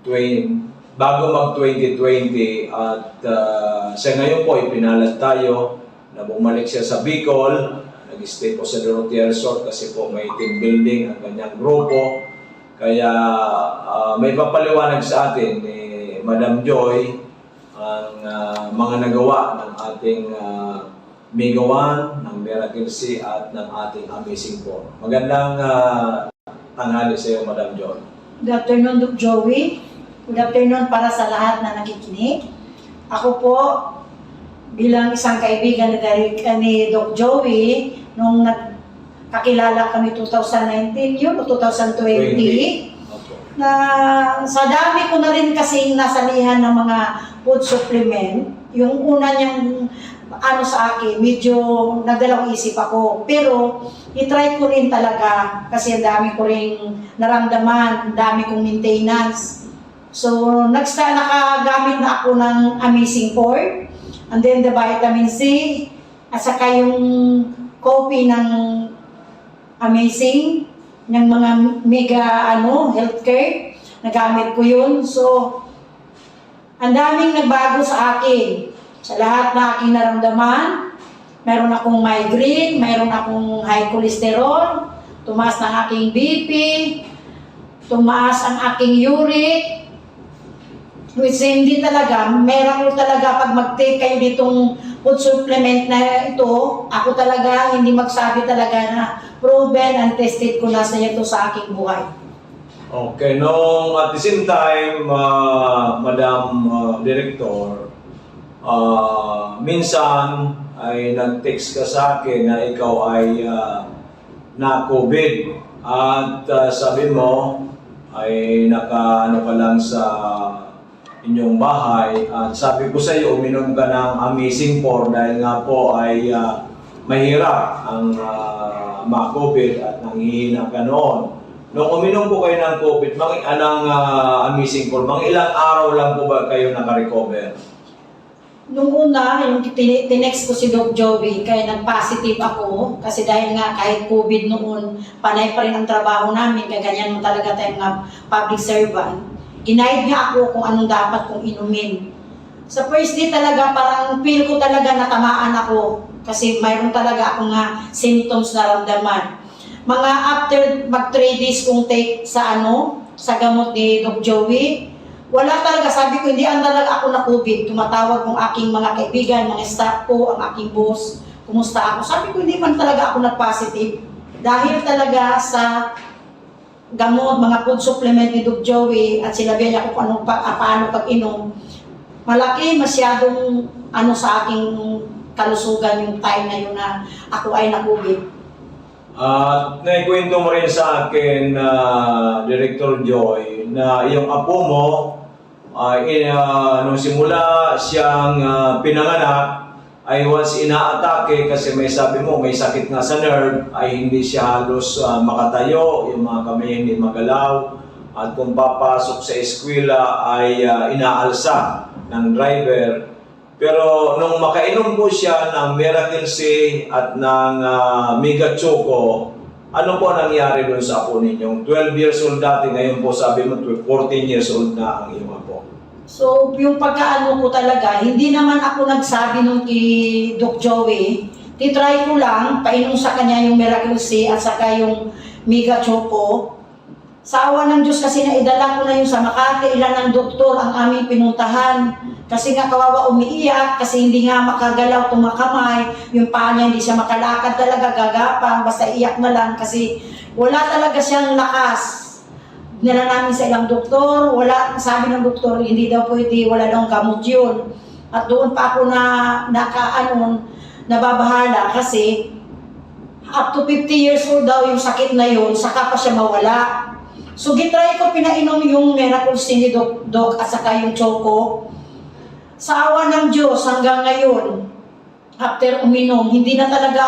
twen- bago mag twenty twenty at ah, siya ngayon po ipinalad tayo na bumalik siya sa Bicol. Nag-stay po sa Dorotea Resort kasi po may team building ang kanyang grupo. Kaya ah, may papaliwanag sa atin ni Madam Joy ang ah, mga nagawa ng ating ah, Migawan, ng Miracle C at ng ating Amazing Four. Magandang ah, tanghali sa iyo, Madam Joy. Good afternoon, Doc Joey. Good afternoon para sa lahat na nakikinig. Ako po, bilang isang kaibigan ni, Direk- ni Doc Joey, nung nagkakilala kami two thousand nineteen yun o two thousand twenty, Opo. na sa dami ko na rin kasing nasalihan ng mga food supplement, yung una niyang ano sa akin, medyo nagdalawang isip ako. Pero itry ko rin talaga kasi ang dami ko rin naramdaman, ang dami kong maintenance. So, nagsta nakagamit na ako ng Amazing Four, and then the vitamin C, at saka yung coffee ng Amazing, ng mga mega ano, healthcare, nagamit ko yun. So, ang daming nagbago sa akin. Sa lahat na aking naramdaman, mayroon akong migraine, mayroon akong high cholesterol, tumaas ng aking B P, tumaas ang aking uric, which hindi talaga, miracle talaga pag mag-take kayo ditong food supplement na ito. Ako talaga, hindi magsabi talaga na proven and tested ko na sa ito sa aking buhay. Okay, nung at the same time, ah, Madam ah, Director, ah, minsan ay nag-text ka sa akin na ikaw ay ah, na-COVID. At ah, sabi mo, ay naka ano ka lang sa inyong bahay. At sabi ko sa iyo, uminom ka ng Amazing Four dahil nga po ay ah, mahirap ang ah, ma-COVID at nanghihina ka noon. Nung uminom po kayo ng COVID, mang, ah, ng ah, Amazing Four, mga ilang araw lang po ba kayo nakarecover? Nung una, yung tini- tinext ko si Doc Joey, kaya nag-positive ako. Kasi dahil nga kahit COVID noon, panay pa rin ang trabaho namin, kaganyan mo talaga tayong mga public servant. Ginaid niya ako kung anong dapat kong inumin. Sa first day talaga, parang feel ko talaga natamaan ako. Kasi mayroon talaga akong nga symptoms na ramdaman. Mga after mag three days kong take sa ano, sa gamot ni Doc Joey, wala talaga, sabi ko, hindi ang talaga ako na-COVID. Tumatawag ng aking mga kaibigan, mga staff ko, ang aking boss, kumusta ako. Sabi ko, hindi man talaga ako nag-positive. Dahil talaga sa gamot, mga food supplement ni Doc Joey, at sinabihan niya ako kung anong pa, ah, paano pag-inom, malaki masyadong ano sa aking kalusugan yung time na yun na ako ay na-COVID. At naikwento mo rin sa akin, ah, Director Joy, na iyong apo mo, ah, in-, ah, nung simula siyang, ah, pinanganak, ay once inaatake, kasi may sabi mo, may sakit nga sa nerve, ay hindi siya halos, ah, makatayo, yung mga kamay hindi magalaw, at kung papasok sa eskwela ay, ah, inaalsa ng driver. Pero nung makainom po siya ng Miracle C at ng, ah, Mega Choco, ano po ang nangyari doon sa apo ninyong twelve years old dati, ngayon po sabi mo tw-, fourteen years old na ang iyong apo? So, yung pagkaano ko talaga, hindi naman ako nagsabi nung kay Doc Joey. Tinry ko lang, painom sa kanya yung Miracle C at saka yung Mega Choco. Sa awa ng Diyos kasi naidala ko na yun sa Makati, ilan ng doktor ang aming pinuntahan. Kasi nga kawawa umiiyak, kasi hindi nga makagalaw itong mga kamay, yung paa niya hindi siya makalakad talaga, gagapang, basta iyak na lang kasi wala talaga siyang lakas. Dinala namin sa ilang doktor, wala, sabi ng doktor, hindi daw pwede, wala daw gamot yun. At doon pa ako na, naka, ano, nababahala kasi up to fifty years old daw yung sakit na yun, saka pa siya mawala. So, gitry ko, pinainom yung Miracle C ni Doc, Doc at saka yung Choco. Sa awa ng Diyos, hanggang ngayon, after uminom, hindi na talaga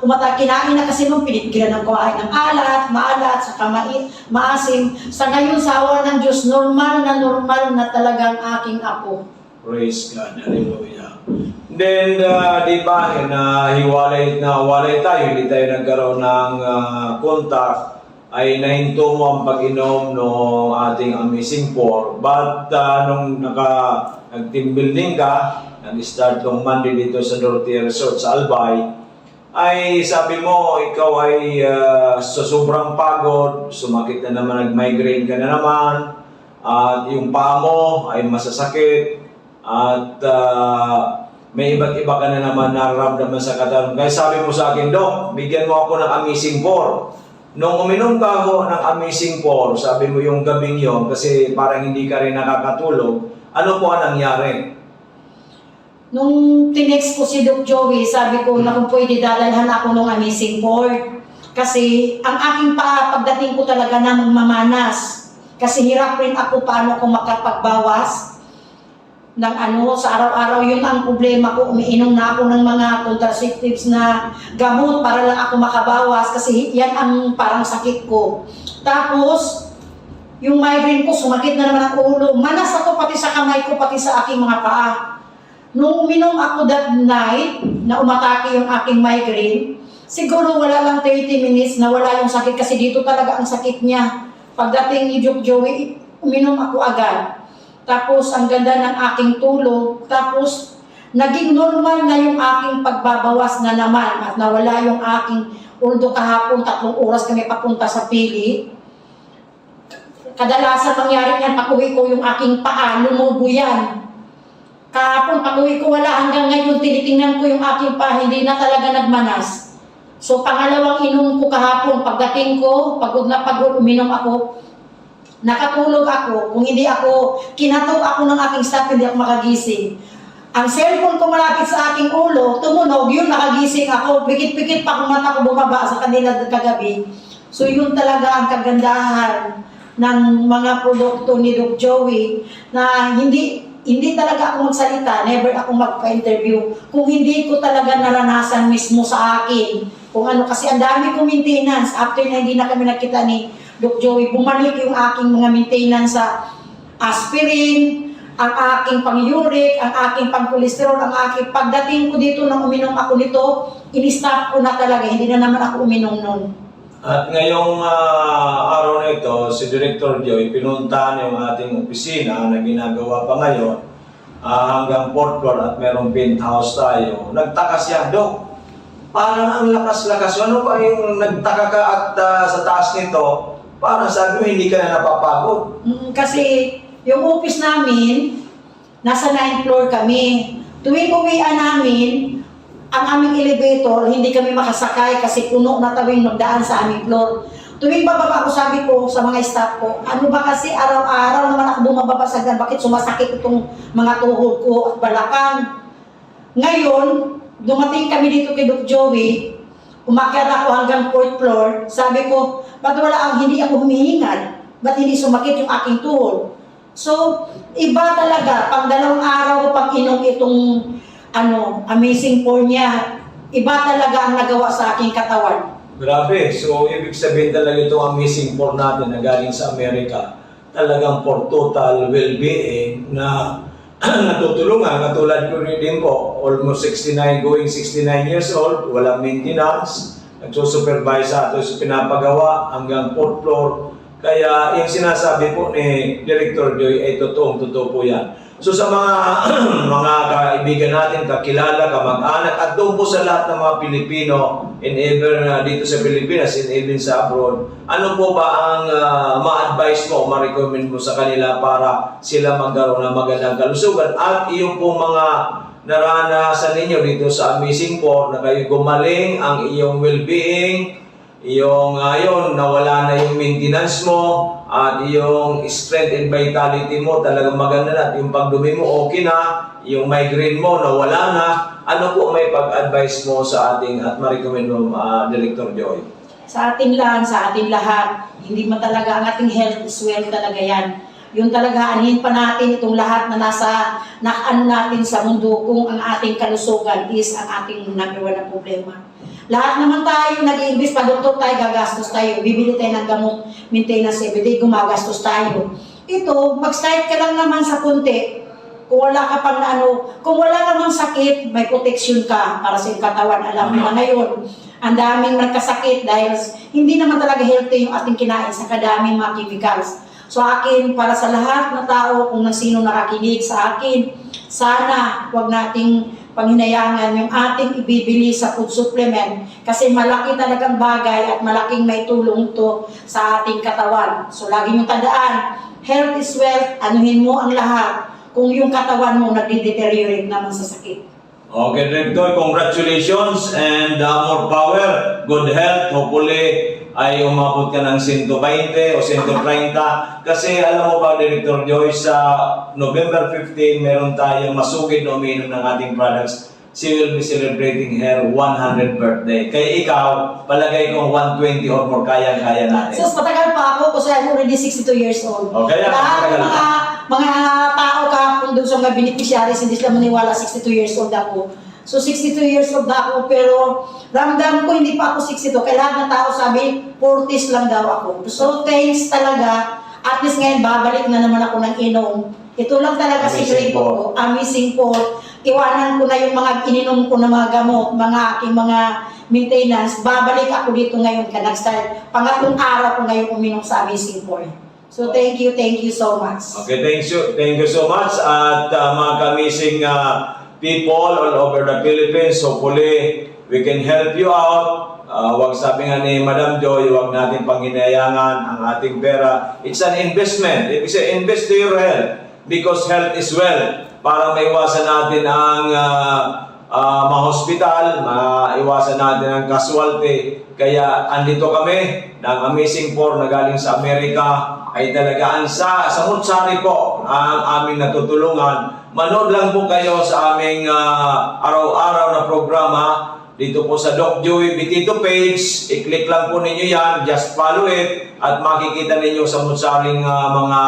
umatake. Kinain na kasi nung pinipilitan ng kumain ng alat, maalat, saka mai-, maasim. Sa ngayon, sa awa ng Diyos, normal na normal na talagang aking apo. Praise God. Hallelujah. Then, ah, di ba, na hiwalay, na walay tayo, hindi tayo nagkaroon ng, ah, contact, ay nahinto mo ang pag-inom ng ating Amazing Four. But, ah, nung naka-, nag-team building ka, nag-start nung Monday dito sa Dorotea Resort sa Albay, ay sabi mo, ikaw ay, ah, sa sobrang pagod, sumakit na naman, nag-migraine ka na naman, at yung paa mo ay masasakit, at, ah, may iba't iba ka na naman nararamdaman sa katawan. Kaya sabi mo sa akin, "Dok, bigyan mo ako ng Amazing Four." Nung uminom ka ako ng Amazing Four, sabi mo yung gabing yon, kasi parang hindi ka rin nakakatulog, ano po ang nangyari? Nung tinext ko si Doc Joey, sabi ko na kung pwede dadalhan ako ng Amazing Four. Kasi ang aking paa, pagdating ko talaga na magmamanas. Kasi hirap rin ako paano ako makapagbawas ng ano, sa araw-araw. Yun ang problema ko, umiinom na ako ng mga contraceptives na gamot para lang ako makabawas kasi yan ang parang sakit ko. Tapos, yung migraine ko, sumakit na naman ang ulo. Manas ako pati sa kamay ko, pati sa aking mga paa. Nung uminom ako that night, na umatake yung aking migraine, siguro wala lang thirty minutes na wala yung sakit kasi dito talaga ang sakit niya. Pagdating ni Doc Joey, uminom ako agad. Tapos, ang ganda ng aking tulog. Tapos, naging normal na yung aking pagbabawas na naman at nawala yung aking, although kahapon, tatlong oras kami papunta sa Pili. Kadalasan mangyari niyan, pag-uwi ko, yung aking paa, lumubo yan. Kahapon, pag-uwi ko, wala. Hanggang ngayon, tinitingnan ko yung aking paa, hindi na talaga nagmanas. So, pangalawang inom ko kahapon, pagdating ko, pagod na pagod, uminom ako. Nakatulog ako. Kung hindi ako, kinatok ako ng aking staff, hindi ako makagising. Ang cellphone ko malapit sa aking ulo, tumunog, yun, nakagising ako. Pikit-pikit pa akong mata ko bumaba sa kanila kagabi. So, yun talaga ang kagandahan ng mga produkto ni Doc Joey, na hindi, hindi talaga ako magsalita, never ako magpa-interview kung hindi ko talaga naranasan mismo sa akin. Kung ano, kasi ang dami kong maintenance. After na hindi na kami nagkita ni Doc Joey, bumalik yung aking mga maintenance sa aspirin, ang aking pang-uric, ang aking pang-cholesterol, ang aking, pagdating ko dito nang uminom ako nito, in-stop ko na talaga, hindi na naman ako uminom nun. At ngayong, ah, araw na ito, si Director Joy, pinuntahan yung ating opisina na ginagawa pa ngayon, ah, hanggang fourth floor at merong penthouse tayo. Nagtaka siya, "Dok, parang ang lakas-lakas." Ano ba yung nagtaka ka at, ah, sa taas nito, parang sabi mo hindi ka na napapagod? Mm, kasi yung office namin, nasa ninth floor kami. Tuwing uwian namin, ang aming elevator, hindi kami makasakay kasi puno na tuwing magdaan sa aming floor. Tuwing bababa ako, sabi ko sa mga staff ko, "Ano ba kasi araw-araw naman ako bumababa sa hagdan? Bakit sumasakit itong mga tuhod ko at balakang?" Ngayon, dumating kami dito kay Doc Joey, Umakyat ako hanggang fourth floor, sabi ko, "Ba't wala ang, hindi ako humihingad? Ba't hindi sumakit yung aking tuhod?" So, iba talaga, pang dalawang araw ko pang inom itong, ano, Amazing Four niya. Iba talaga ang nagawa sa aking katawan. Grabe. So, ibig sabihin talaga itong Amazing Four natin na galing sa Amerika, talagang for total well-being na natutulungan. Katulad ko rin din po, almost sixty-nine, going sixty-nine years old, walang maintenance, nagsusupervise sa ato sa pinapagawa hanggang fourth floor. Kaya yung sinasabi po ni Director Joy ay totoong-totoo po yan. So sa mga mga kaibigan natin, kakilala, kamag-anak, at doon po sa lahat ng mga Pilipino in even uh, dito sa Pilipinas, in even sa abroad, ano po ba ang uh, ma-advise mo o ma-recommend mo sa kanila para sila magkaroon ng magandang kalusugan? At yung po mga naranasan ninyo dito sa Amazing Four na kayo gumaling, ang iyong well-being, yung uh, yun, nawala na yung maintenance mo, at yung strength and vitality mo talagang maganda na, at yung pagdumi mo okay na, yung migraine mo nawala na. Ano po may pag-advise mo sa ating at ma-recommend mo, uh, Director Joy? Sa atin lang, sa ating lahat, hindi man talaga ang ating health is wealth talaga yan. Yun talaga, anhin pa natin itong lahat na nasa, na ano natin sa mundo kung ang ating kalusugan is ang ating number one na problema. Lahat naman tayo nag-iimbis, pa-doktor tayo, gagastos tayo, bibili tayo ng gamot, maintenance everyday, gumagastos tayo. Ito, mag-start ka lang naman sa konti. Kung wala ka pang ano, kung wala namang sakit, may protection ka para sa iyong katawan. Alam mo na ngayon, ang daming nagkasakit dahil hindi naman talaga healthy yung ating kinain sa kadaming mga chemicals. So akin, para sa lahat na tao, kung na sino nakakinig sa akin, sana wag nating panghinayangan yung ating ibibili sa food supplement kasi malaki talagang bagay at malaking may tulong ito sa ating katawan. So lagi niyong tandaan, health is wealth, anuhin mo ang lahat kung yung katawan mo nagde-deteriorate naman sa sakit. Okay, Director, congratulations and uh, more power, good health. Hopefully, ay umabot ka ng sento baynte o sento treinta. Kasi alam mo ba, Director Joy, sa November fifteen, meron tayong masugid na umiinom ng ating products. She will be celebrating her one hundred birthday. Kaya ikaw, palagay kong one twenty or more, kayang-kaya natin. Sus, matagal pa ako kasi I'm already sixty-two years old. O, kaya Lahat ng matagal mga, pa. mga tao kahapon doon sa mga beneficiaries, hindi sila maniwala sixty-two years old ako. So sixty-two years old na ako, pero ramdam ko hindi pa ako sixty-two. Kaya lahat ng tao sabi, forties lang daw ako. So thanks talaga. At least ngayon, babalik na naman ako ng inom. Ito lang talaga Amazing sikreto po. Ko. Amazing po. Iwanan ko na yung mga ininom ko na mga gamot, mga aking mga maintenance. Babalik ako dito ngayon ka nag-start. Pangatlong araw ko ngayon uminom sa Amazing Four. So thank you, thank you so much. Okay, thank you, thank you so much. At uh, mga kamising uh, people all over the Philippines, hopefully we can help you out. Uh, wag sabi nga ni Madam Joy, wag natin panghinayangan ang ating pera. It's an investment. Ibig sabihin, invest to your health because health is wealth. Para maiwasan natin ang uh, uh, ma-hospital, maiwasan natin ang casualty. Kaya andito kami, ng Amazing Four na galing sa Amerika, ay talaga ang sa, sa Mutsari po ang aming natutulungan. Manood lang po kayo sa aming uh, araw-araw na programa dito po sa Doc Joey Bitito page. I-click lang po ninyo yan, just follow it at makikita ninyo sa Mutsaring uh, mga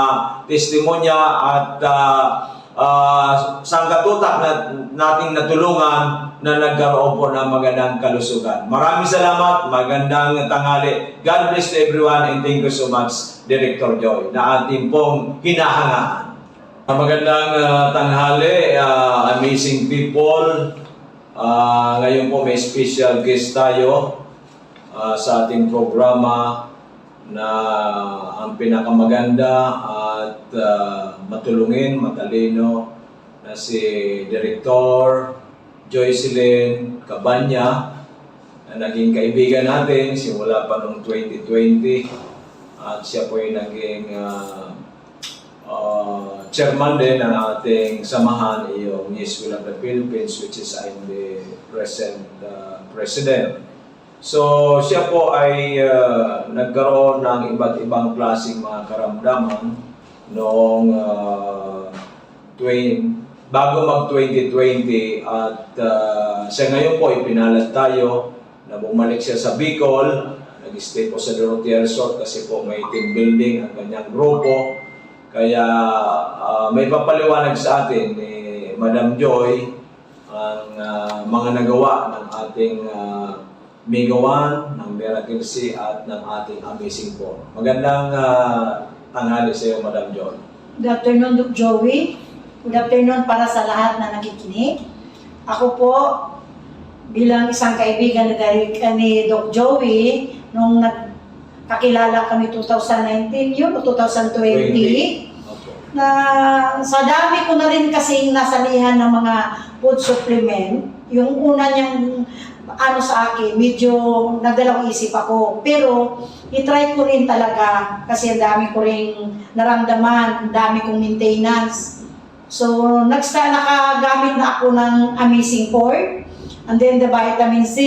testimonya at uh, uh, sangkatutak na nating natulungan na nagkaroon po ng magandang kalusugan. Maraming salamat, magandang tanghali. God bless to everyone and thank you so much, Director Joy, na ating pong hinahangaan. Magandang uh, tanghali, uh, amazing people. Uh, ngayon po may special guest tayo uh, sa ating programa na ang pinakamaganda at uh, matulungin, matalino na si Director Joycelyn Cabanya na naging kaibigan natin simula pa noong twenty twenty at siya po ay naging uh, uh, chairman din ng ating samahan, yung Yes Will of the Philippines, which is I'm the present uh, president. So siya po ay uh, nagkaroon ng iba't ibang klaseng mga karamdaman noong uh, twenty, bago mag twenty twenty at uh, siya ngayon po ipinalad tayo Bumalik siya sa Bicol, nag-stay po sa Dorotea Resort kasi po may team building ang kanyang grupo. Kaya, ah, may papaliwanag sa atin ni Madam Joy ang, ah, mga nagawa ng ating, ah, Mega One, ng Miracle C at ng ating Amazing Four. Magandang, ah, tanghali sa iyo, Madam Joy. Good afternoon, Doc Joey. Good afternoon para sa lahat na nakikinig. Ako po, bilang isang kaibigan na dari-, ni Doc Joey, nung nagkakilala kami two thousand nineteen yun o two thousand twenty, Opo. na sa dami ko na rin kasing nasalihan ng mga food supplement, yung una niyang ano sa akin, medyo nagdalawang isip ako. Pero i-try ko rin talaga kasi ang dami ko ring naramdaman, ang dami kong maintenance. So, nagsa-, nakagamit na ako ng Amazing Four, and then the vitamin C,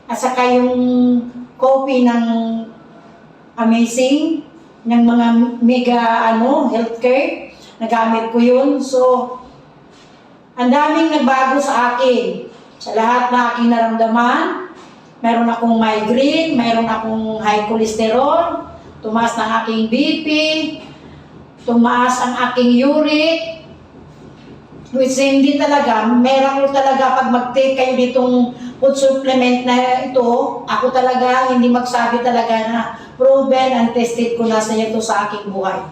at saka yung coffee ng Amazing, ng mga mega, ano, healthcare, nagamit ko yun. So, ang daming nagbago sa akin. Sa lahat na aking naramdaman, mayroon akong migraine, mayroon akong high cholesterol, tumaas ang aking B P, tumaas ang aking uric, which hindi talaga, miracle talaga pag mag-take kayo ditong food supplement na ito. Ako talaga, hindi magsabi talaga na proven and tested ko na sa ito sa aking buhay.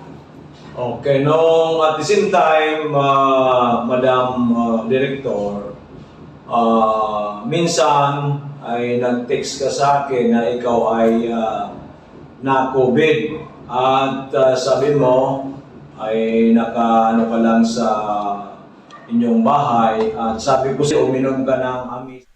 Okay, no, at the same time, ah, Madam, ah, Director, ah, minsan ay nag-text ka sa akin na ikaw ay, ah, na-COVID. At, ah, sabi mo ay naka-, ano ka lang sa inyong bahay. At sabi ko sa'yo, uminom ka ng Amazing.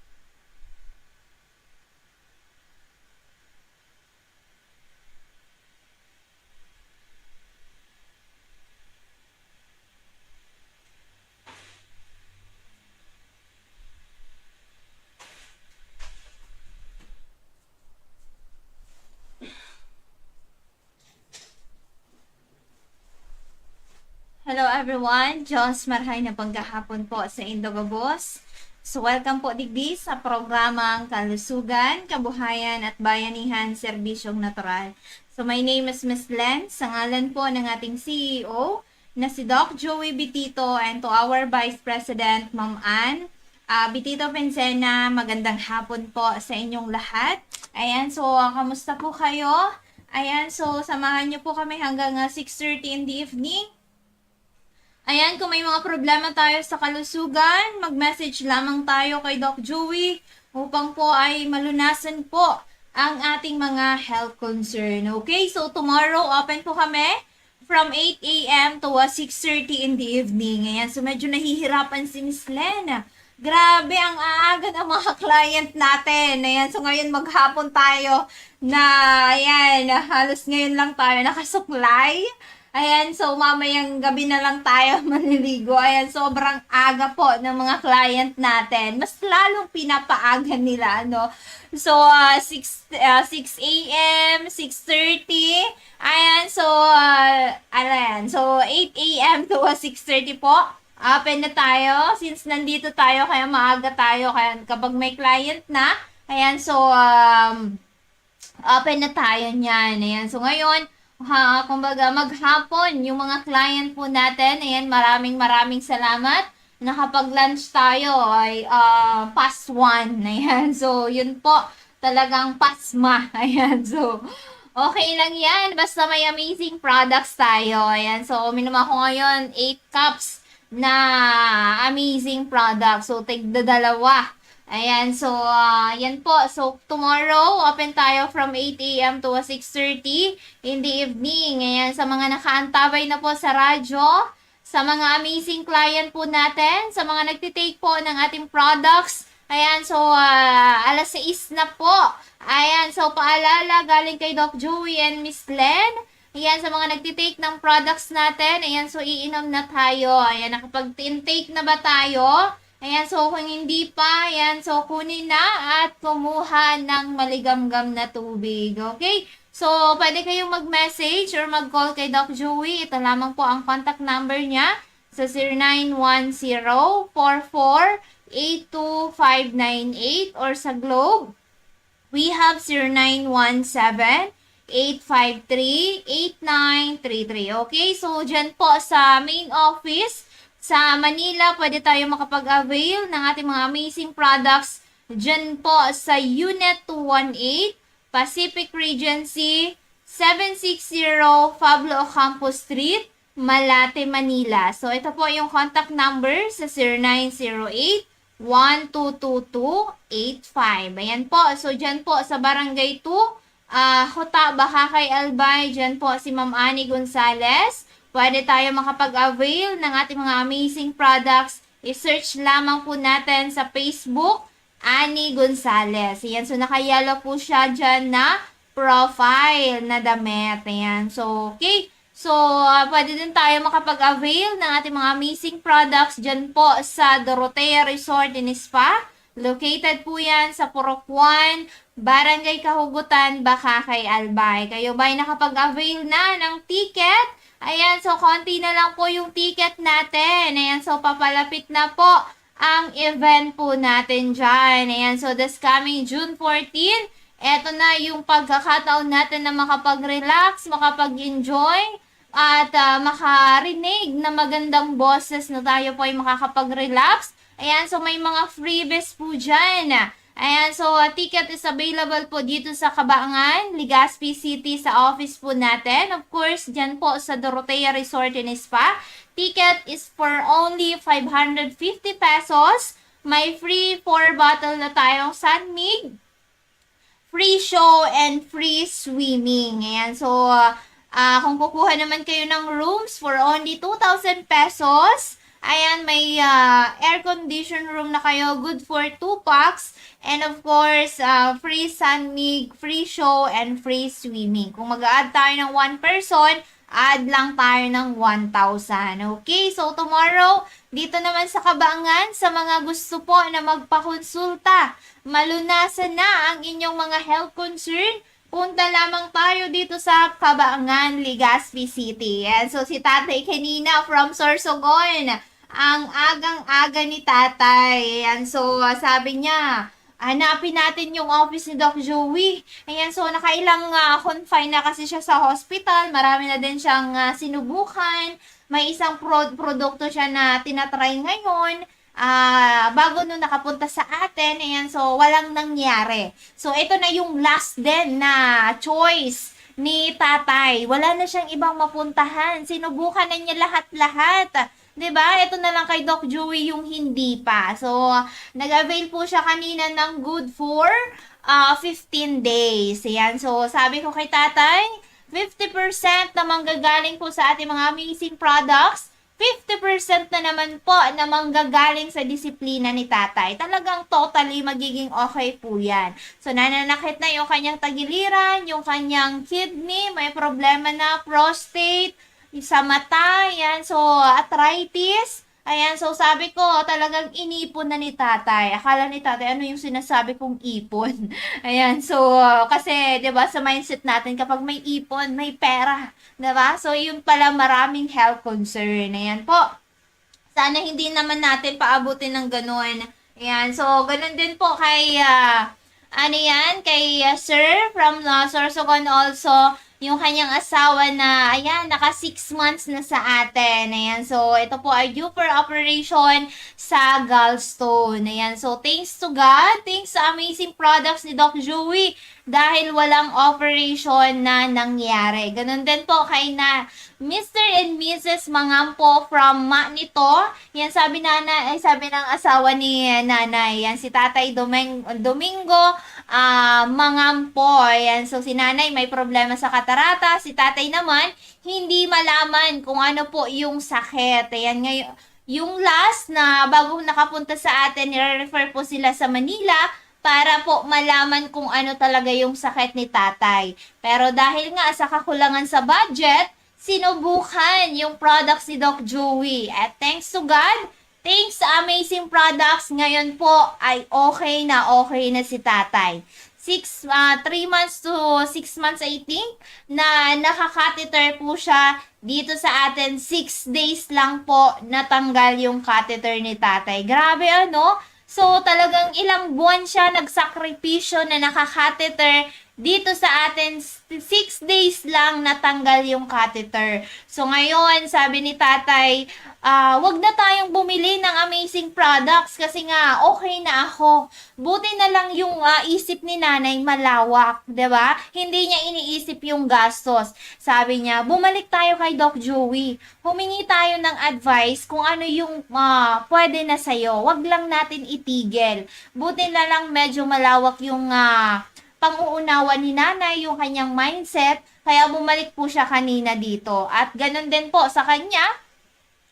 Hello everyone, Diyos marhay na panggahapon po sa indo gabos. So welcome po digdi sa programang Kalusugan, Kabuhayan at Bayanihan, Serbisyong Natural. So my name is Miss Len, sa ngalan po ng ating C E O na si Doc Joey Bitito and to our Vice President, Ma'am Ann, ah, Bitito Pencena, magandang hapon po sa inyong lahat. Ayan, so kamusta po kayo? Ayan, so samahan niyo po kami hanggang, ah, six thirty in the evening. Ayan, kung may mga problema tayo sa kalusugan, mag-message lamang tayo kay Doc Joey upang po ay malunasan po ang ating mga health concern. Okay, so tomorrow open po kami from eight a m to, ah, six thirty in the evening. Ayan, so medyo nahihirapan si Miss Len. Grabe ang aaga ng mga client natin. Ayan, so ngayon maghapon tayo na, ayan, halos ngayon lang tayo nakasuklay. Ayan, so mamayang gabi na lang tayo maliligo. Ayan, sobrang aga po ng mga client natin. Mas lalong pinapaaga nila, ano? So, ah, six, ah, six a m, six thirty. Ayan, so, ah, ano yan? So, eight a m to, ah, six thirty po. Open na tayo. Since nandito tayo, kaya maaga tayo. Kaya kapag may client na, ayan, so, um, open na tayo niyan. Ayan, so ngayon, ha, kumbaga, maghapon yung mga client po natin. Ayan, maraming, maraming salamat. Nakapag-lunch tayo ay, ah, past one. Ayan, so yun po, talagang pasma. Ayan, so okay lang yan. Basta may amazing products tayo. Ayan, so uminom ako ngayon, eight cups na amazing products. So, tigdadalawa. Ayan, so, ah, yan po. So, tomorrow, open tayo from eight a m to, ah, six thirty in the evening. Ayan, sa mga nakaantabay na po sa radyo, sa mga amazing client po natin, sa mga nagtitake po ng ating products. Ayan, so, ah, alas sais na po. Ayan, so, paalala galing kay Doc Joey and Miss Len. Ayan, sa mga nagtitake ng products natin, ayan, so, iinom na tayo. Ayan, nakapag-intake na ba tayo? Ayan, so, kung hindi pa, ayan, so, kunin na at kumuha ng maligamgam na tubig. Okay? So, pwede kayong mag-message or mag-call kay Doc Joey. Ito lamang po ang contact number niya sa zero nine one zero, four four eight two five nine eight or sa Globe, We have zero nine one seven, eight five three, eight nine three three. Okay, so dyan po sa main office sa Manila, pwede tayo makapag-avail ng ating mga amazing products dyan po sa Unit two one eight, Pacific Regency, seven six zero Pablo Ocampo Street, Malate, Manila. So, ito po yung contact number sa zero nine zero eight, one two two two eight five. Ayan po. So, dyan po sa Barangay two, ah, Huta, Bacacay, Albay, dyan po si Ma'am Annie Gonzalez. Pwede tayo makapag-avail ng ating mga amazing products. I-search lamang po natin sa Facebook, Annie Gonzalez. Ayan, so naka-yellow po siya dyan na profile na damit. Ayan, so okay. So, ah, pwede din tayo makapag-avail ng ating mga amazing products dyan po sa Dorotea Resort and Spa. Located po yan sa Purok one, Barangay Kahugutan, Bacacay, Albay. Kayo ba'y nakapag-avail na ng ticket? Ayan, so konti na lang po yung ticket natin. Ayan, so papalapit na po ang event po natin dyan. Ayan, so this coming June fourteen, eto na yung pagkakataon natin na makapag-relax, makapag-enjoy, at ah, makarinig na magandang boses na tayo po ay makakapag-relax. Ayan, so may mga freebies po dyan. Ayan, so ah, ticket is available po dito sa Cabangan, Legazpi City, sa office po natin. Of course, dyan po sa Dorotea Resort and Spa. Ticket is for only five hundred fifty pesos. May free four bottle na tayong San Mig, free show, and free swimming. Ayan, so, ah, kung kukuha naman kayo ng rooms for only two thousand pesos, ayan, may ah, air condition room na kayo, good for two pax, and of course, ah, free San Mig, free show, and free swimming. Kung mag-a-add tayo ng one person, add lang tayo ng one thousand. Okay, so tomorrow, dito naman sa Cabangan, sa mga gusto po na magpakonsulta, malunasan na ang inyong mga health concern, punta lamang tayo dito sa Cabangan, Legazpi City. Ayan, so si Tatay kanina from Sorsogon, ang agang-aga ni Tatay. Ayan, so ah, sabi niya, hanapin natin yung office ni Doc Joey. Ayan, so nakailang ah, confine na kasi siya sa hospital. Marami na din siyang ah, sinubukan. May isang pro- produkto siya na tinatry ngayon. Ah, bago nung nakapunta sa atin, ayan, so walang nangyari. So, ito na yung last din na choice ni tatay. Wala na siyang ibang mapuntahan. Sinubukan na niya lahat-lahat. 'Di ba? Ito na lang kay Doc Joey yung hindi pa. So, nag-avail po siya kanina ng good for ah, fifteen days. Ayan. So, sabi ko kay tatay, fifty percent na manggagaling po sa ating mga amazing products, fifty percent na naman po na manggagaling sa disiplina ni tatay. Talagang totally magiging okay po yan. So, nananakit na yung kanyang tagiliran, yung kanyang kidney, may problema na, prostate, sa mata, yan. So, arthritis. Ayan, so sabi ko, talagang inipon na ni tatay. Akala ni tatay, ano yung sinasabi kong ipon? Ayan, so, kasi, di ba, sa mindset natin, kapag may ipon, may pera. Di ba? So, yun pala, maraming health concern. Ayan po. Sana hindi naman natin paabutin ng ganun. Ayan, so, ganun din po kay, ah, ano yan, kay ah, Sir from ah, Sorsogon also, yung kanyang asawa na, ayan, naka six months na sa atin. Ayan, so, ito po ay due for operation sa gallstone. Ayan, so, thanks to God, thanks sa amazing products ni Doc Joey, dahil walang operation na nangyari. Ganun din po kay na Mister and Missus Mangampo from Manito. Yan, sabi nanay, ay, sabi ng asawa ni nanay. Yan, si Tatay Domeng-, Domingo ah, Mangampo. Yan, so si nanay may problema sa katarata. Si tatay naman, hindi malaman kung ano po yung sakit. Ayan, ngayon, yung last na bago nakapunta sa atin, nire-refer po sila sa Manila para po malaman kung ano talaga yung sakit ni tatay. Pero dahil nga sa kakulangan sa budget, sinubukan yung products ni Doc Joey. At thanks to God, thanks sa amazing products, ngayon po ay okay na okay na si tatay. Six, ah, three months to six months, I think, na naka-catheter po siya dito sa atin. Six days lang po natanggal yung catheter ni tatay. Grabe, ano? So, talagang ilang buwan siya nagsakripisyo na naka-catheter. Dito sa atin, s-, six days lang natanggal yung catheter. So, ngayon, sabi ni tatay, ah, "Wag na tayong bumili ng amazing products kasi nga okay na ako." Buti na lang yung, ah, isip ni nanay malawak, 'di ba? Hindi niya iniisip yung gastos. Sabi niya, "Bumalik tayo kay Doc Joey. Humingi tayo ng advice kung ano yung, ah, pwede na sa'yo. Wag lang natin itigil." Buti na lang medyo malawak yung, ah, pang-uunawa ni nanay, yung kanyang mindset. Kaya bumalik po siya kanina dito. At ganun din po sa kanya,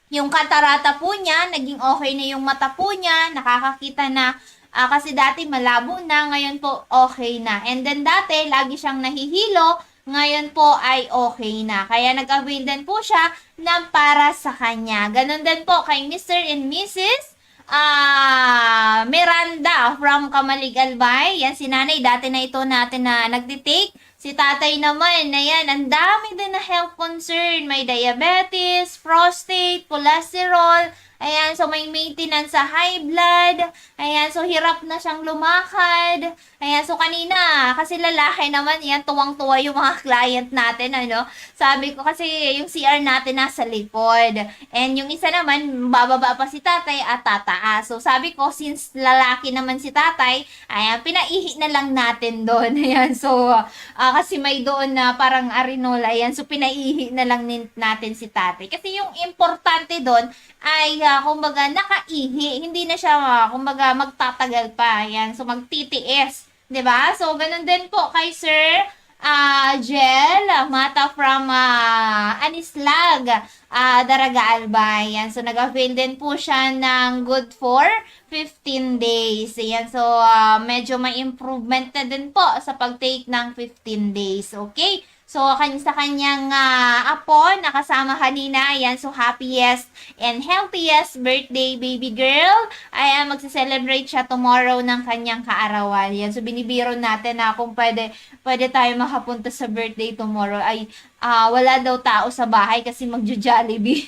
yung katarata po niya, naging okay na yung mata po niya, nakakakita na, ah, kasi dati malabo na, ngayon po okay na. And then dati, lagi siyang nahihilo, ngayon po ay okay na. Kaya nag-avail din po siya ng para sa kanya. Ganun din po kay Mister and Missus, ah, Miranda from Camalig, Albay. Yan si nanay, dati na ito natin na nagtitake. Si tatay naman, ayan, ang dami din na health concern. May diabetes, prostate, cholesterol. Ayan, so may maintenance sa high blood. Ayan, so hirap na siyang lumakad. Ayan, so kanina, kasi lalaki naman, ayan, tuwang-tuwa yung mga client natin, ano. Sabi ko, kasi yung C R natin nasa likod. And yung isa naman, bababa pa si tatay at tataas. So sabi ko, since lalaki naman si tatay, ayan, pinaihi na lang natin doon. Ayan, so, ah, kasi may doon na parang arenol, ayan, so pinaihi na lang nin-, natin si tatay. Kasi yung importante doon ay, ah, kumbaga, nakaihi. Hindi na siya, ah, kumbaga, magtatagal pa. Ayan, so magtitiis. 'Di ba? So, ganun din po kay Sir, ah, Jel Mata from, ah, Anislag, ah, Daraga, Albay. Yan. So, nag-avail din po siya ng good for fifteen days. Ayan. So, ah, medyo may improvement na din po sa pag-take ng fifteen days. Okay? So, kan-, sa kanyang, ah, apo, nakasama kanina, ayan, so happiest and healthiest birthday, baby girl. Ayan, magse-celebrate siya tomorrow ng kanyang kaarawan. Yan, so binibiro natin na kung pwede, pwede tayo makapunta sa birthday tomorrow. Ay, ah, wala daw tao sa bahay kasi magjo-Jollibee.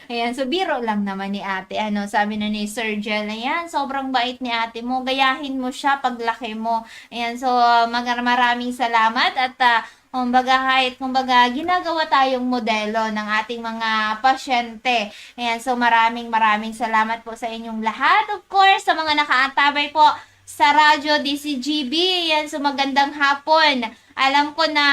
Ayan, so biro lang naman ni ate. Ano, sabi na ni Sir Jel, "Ayan, sobrang bait ni ate mo. Gayahin mo siya paglaki mo." Ayan, so, mag-, maraming salamat at, ah, kumbaga, kahit, kumbaga, ginagawa tayong modelo ng ating mga pasyente. Ayan, so, maraming, maraming salamat po sa inyong lahat. Of course, sa mga nakaantabay po sa Radyo D C G B, ayan, so, magandang hapon. Alam ko na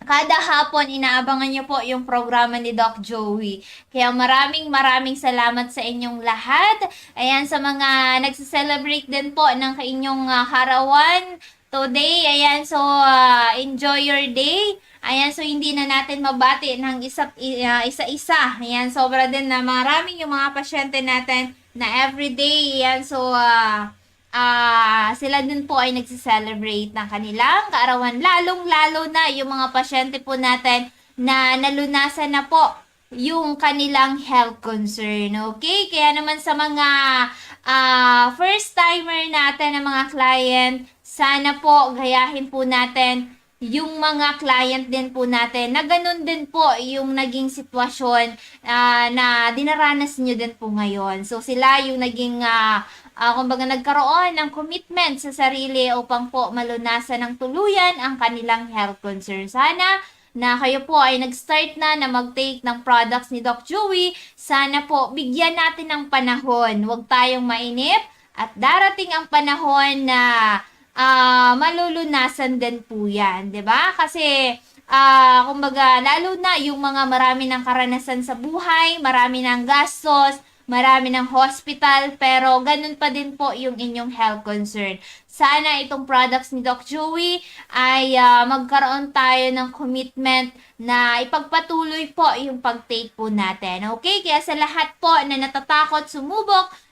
kada hapon, inaabangan niyo po yung programa ni Doc Joey. Kaya maraming, maraming salamat sa inyong lahat. Ayan, sa mga nagse-celebrate din po ng kainyong, ah, kaarawan today. Ayan, so, ah, enjoy your day. Ayan, so hindi na natin mabati ng isa, i-, ah, isa-isa. Ayan, sobra din na maraming yung mga pasyente natin na everyday. Ayan, so, ah, ah, sila din po ay nagse-celebrate ng kanilang kaarawan, lalong-lalo na yung mga pasyente po natin na nalunasan na po yung kanilang health concern. Okay? Kaya naman sa mga, ah, first timer natin na mga client, sana po gayahin po natin yung mga client din po natin na ganun din po yung naging sitwasyon, ah, na dinaranas nyo din po ngayon. So, sila yung naging, ah, ah, kumbaga, nagkaroon ng commitment sa sarili upang po malunasan ng tuluyan ang kanilang health concern. Sana na kayo po ay nag-start na na mag-take ng products ni Doc Joey. Sana po, bigyan natin ng panahon. Huwag tayong mainip at darating ang panahon na, ah, malulunasan din po yan, 'di ba? Kasi, ah, kumbaga, lalo na yung mga marami ng karanasan sa buhay, marami ng gastos, marami ng hospital, pero ganun pa din po yung inyong health concern. Sana itong products ni Doc Joey ay, ah, magkaroon tayo ng commitment na ipagpatuloy po yung pag-take po natin. Okay? Kaya sa lahat po na natatakot sumubok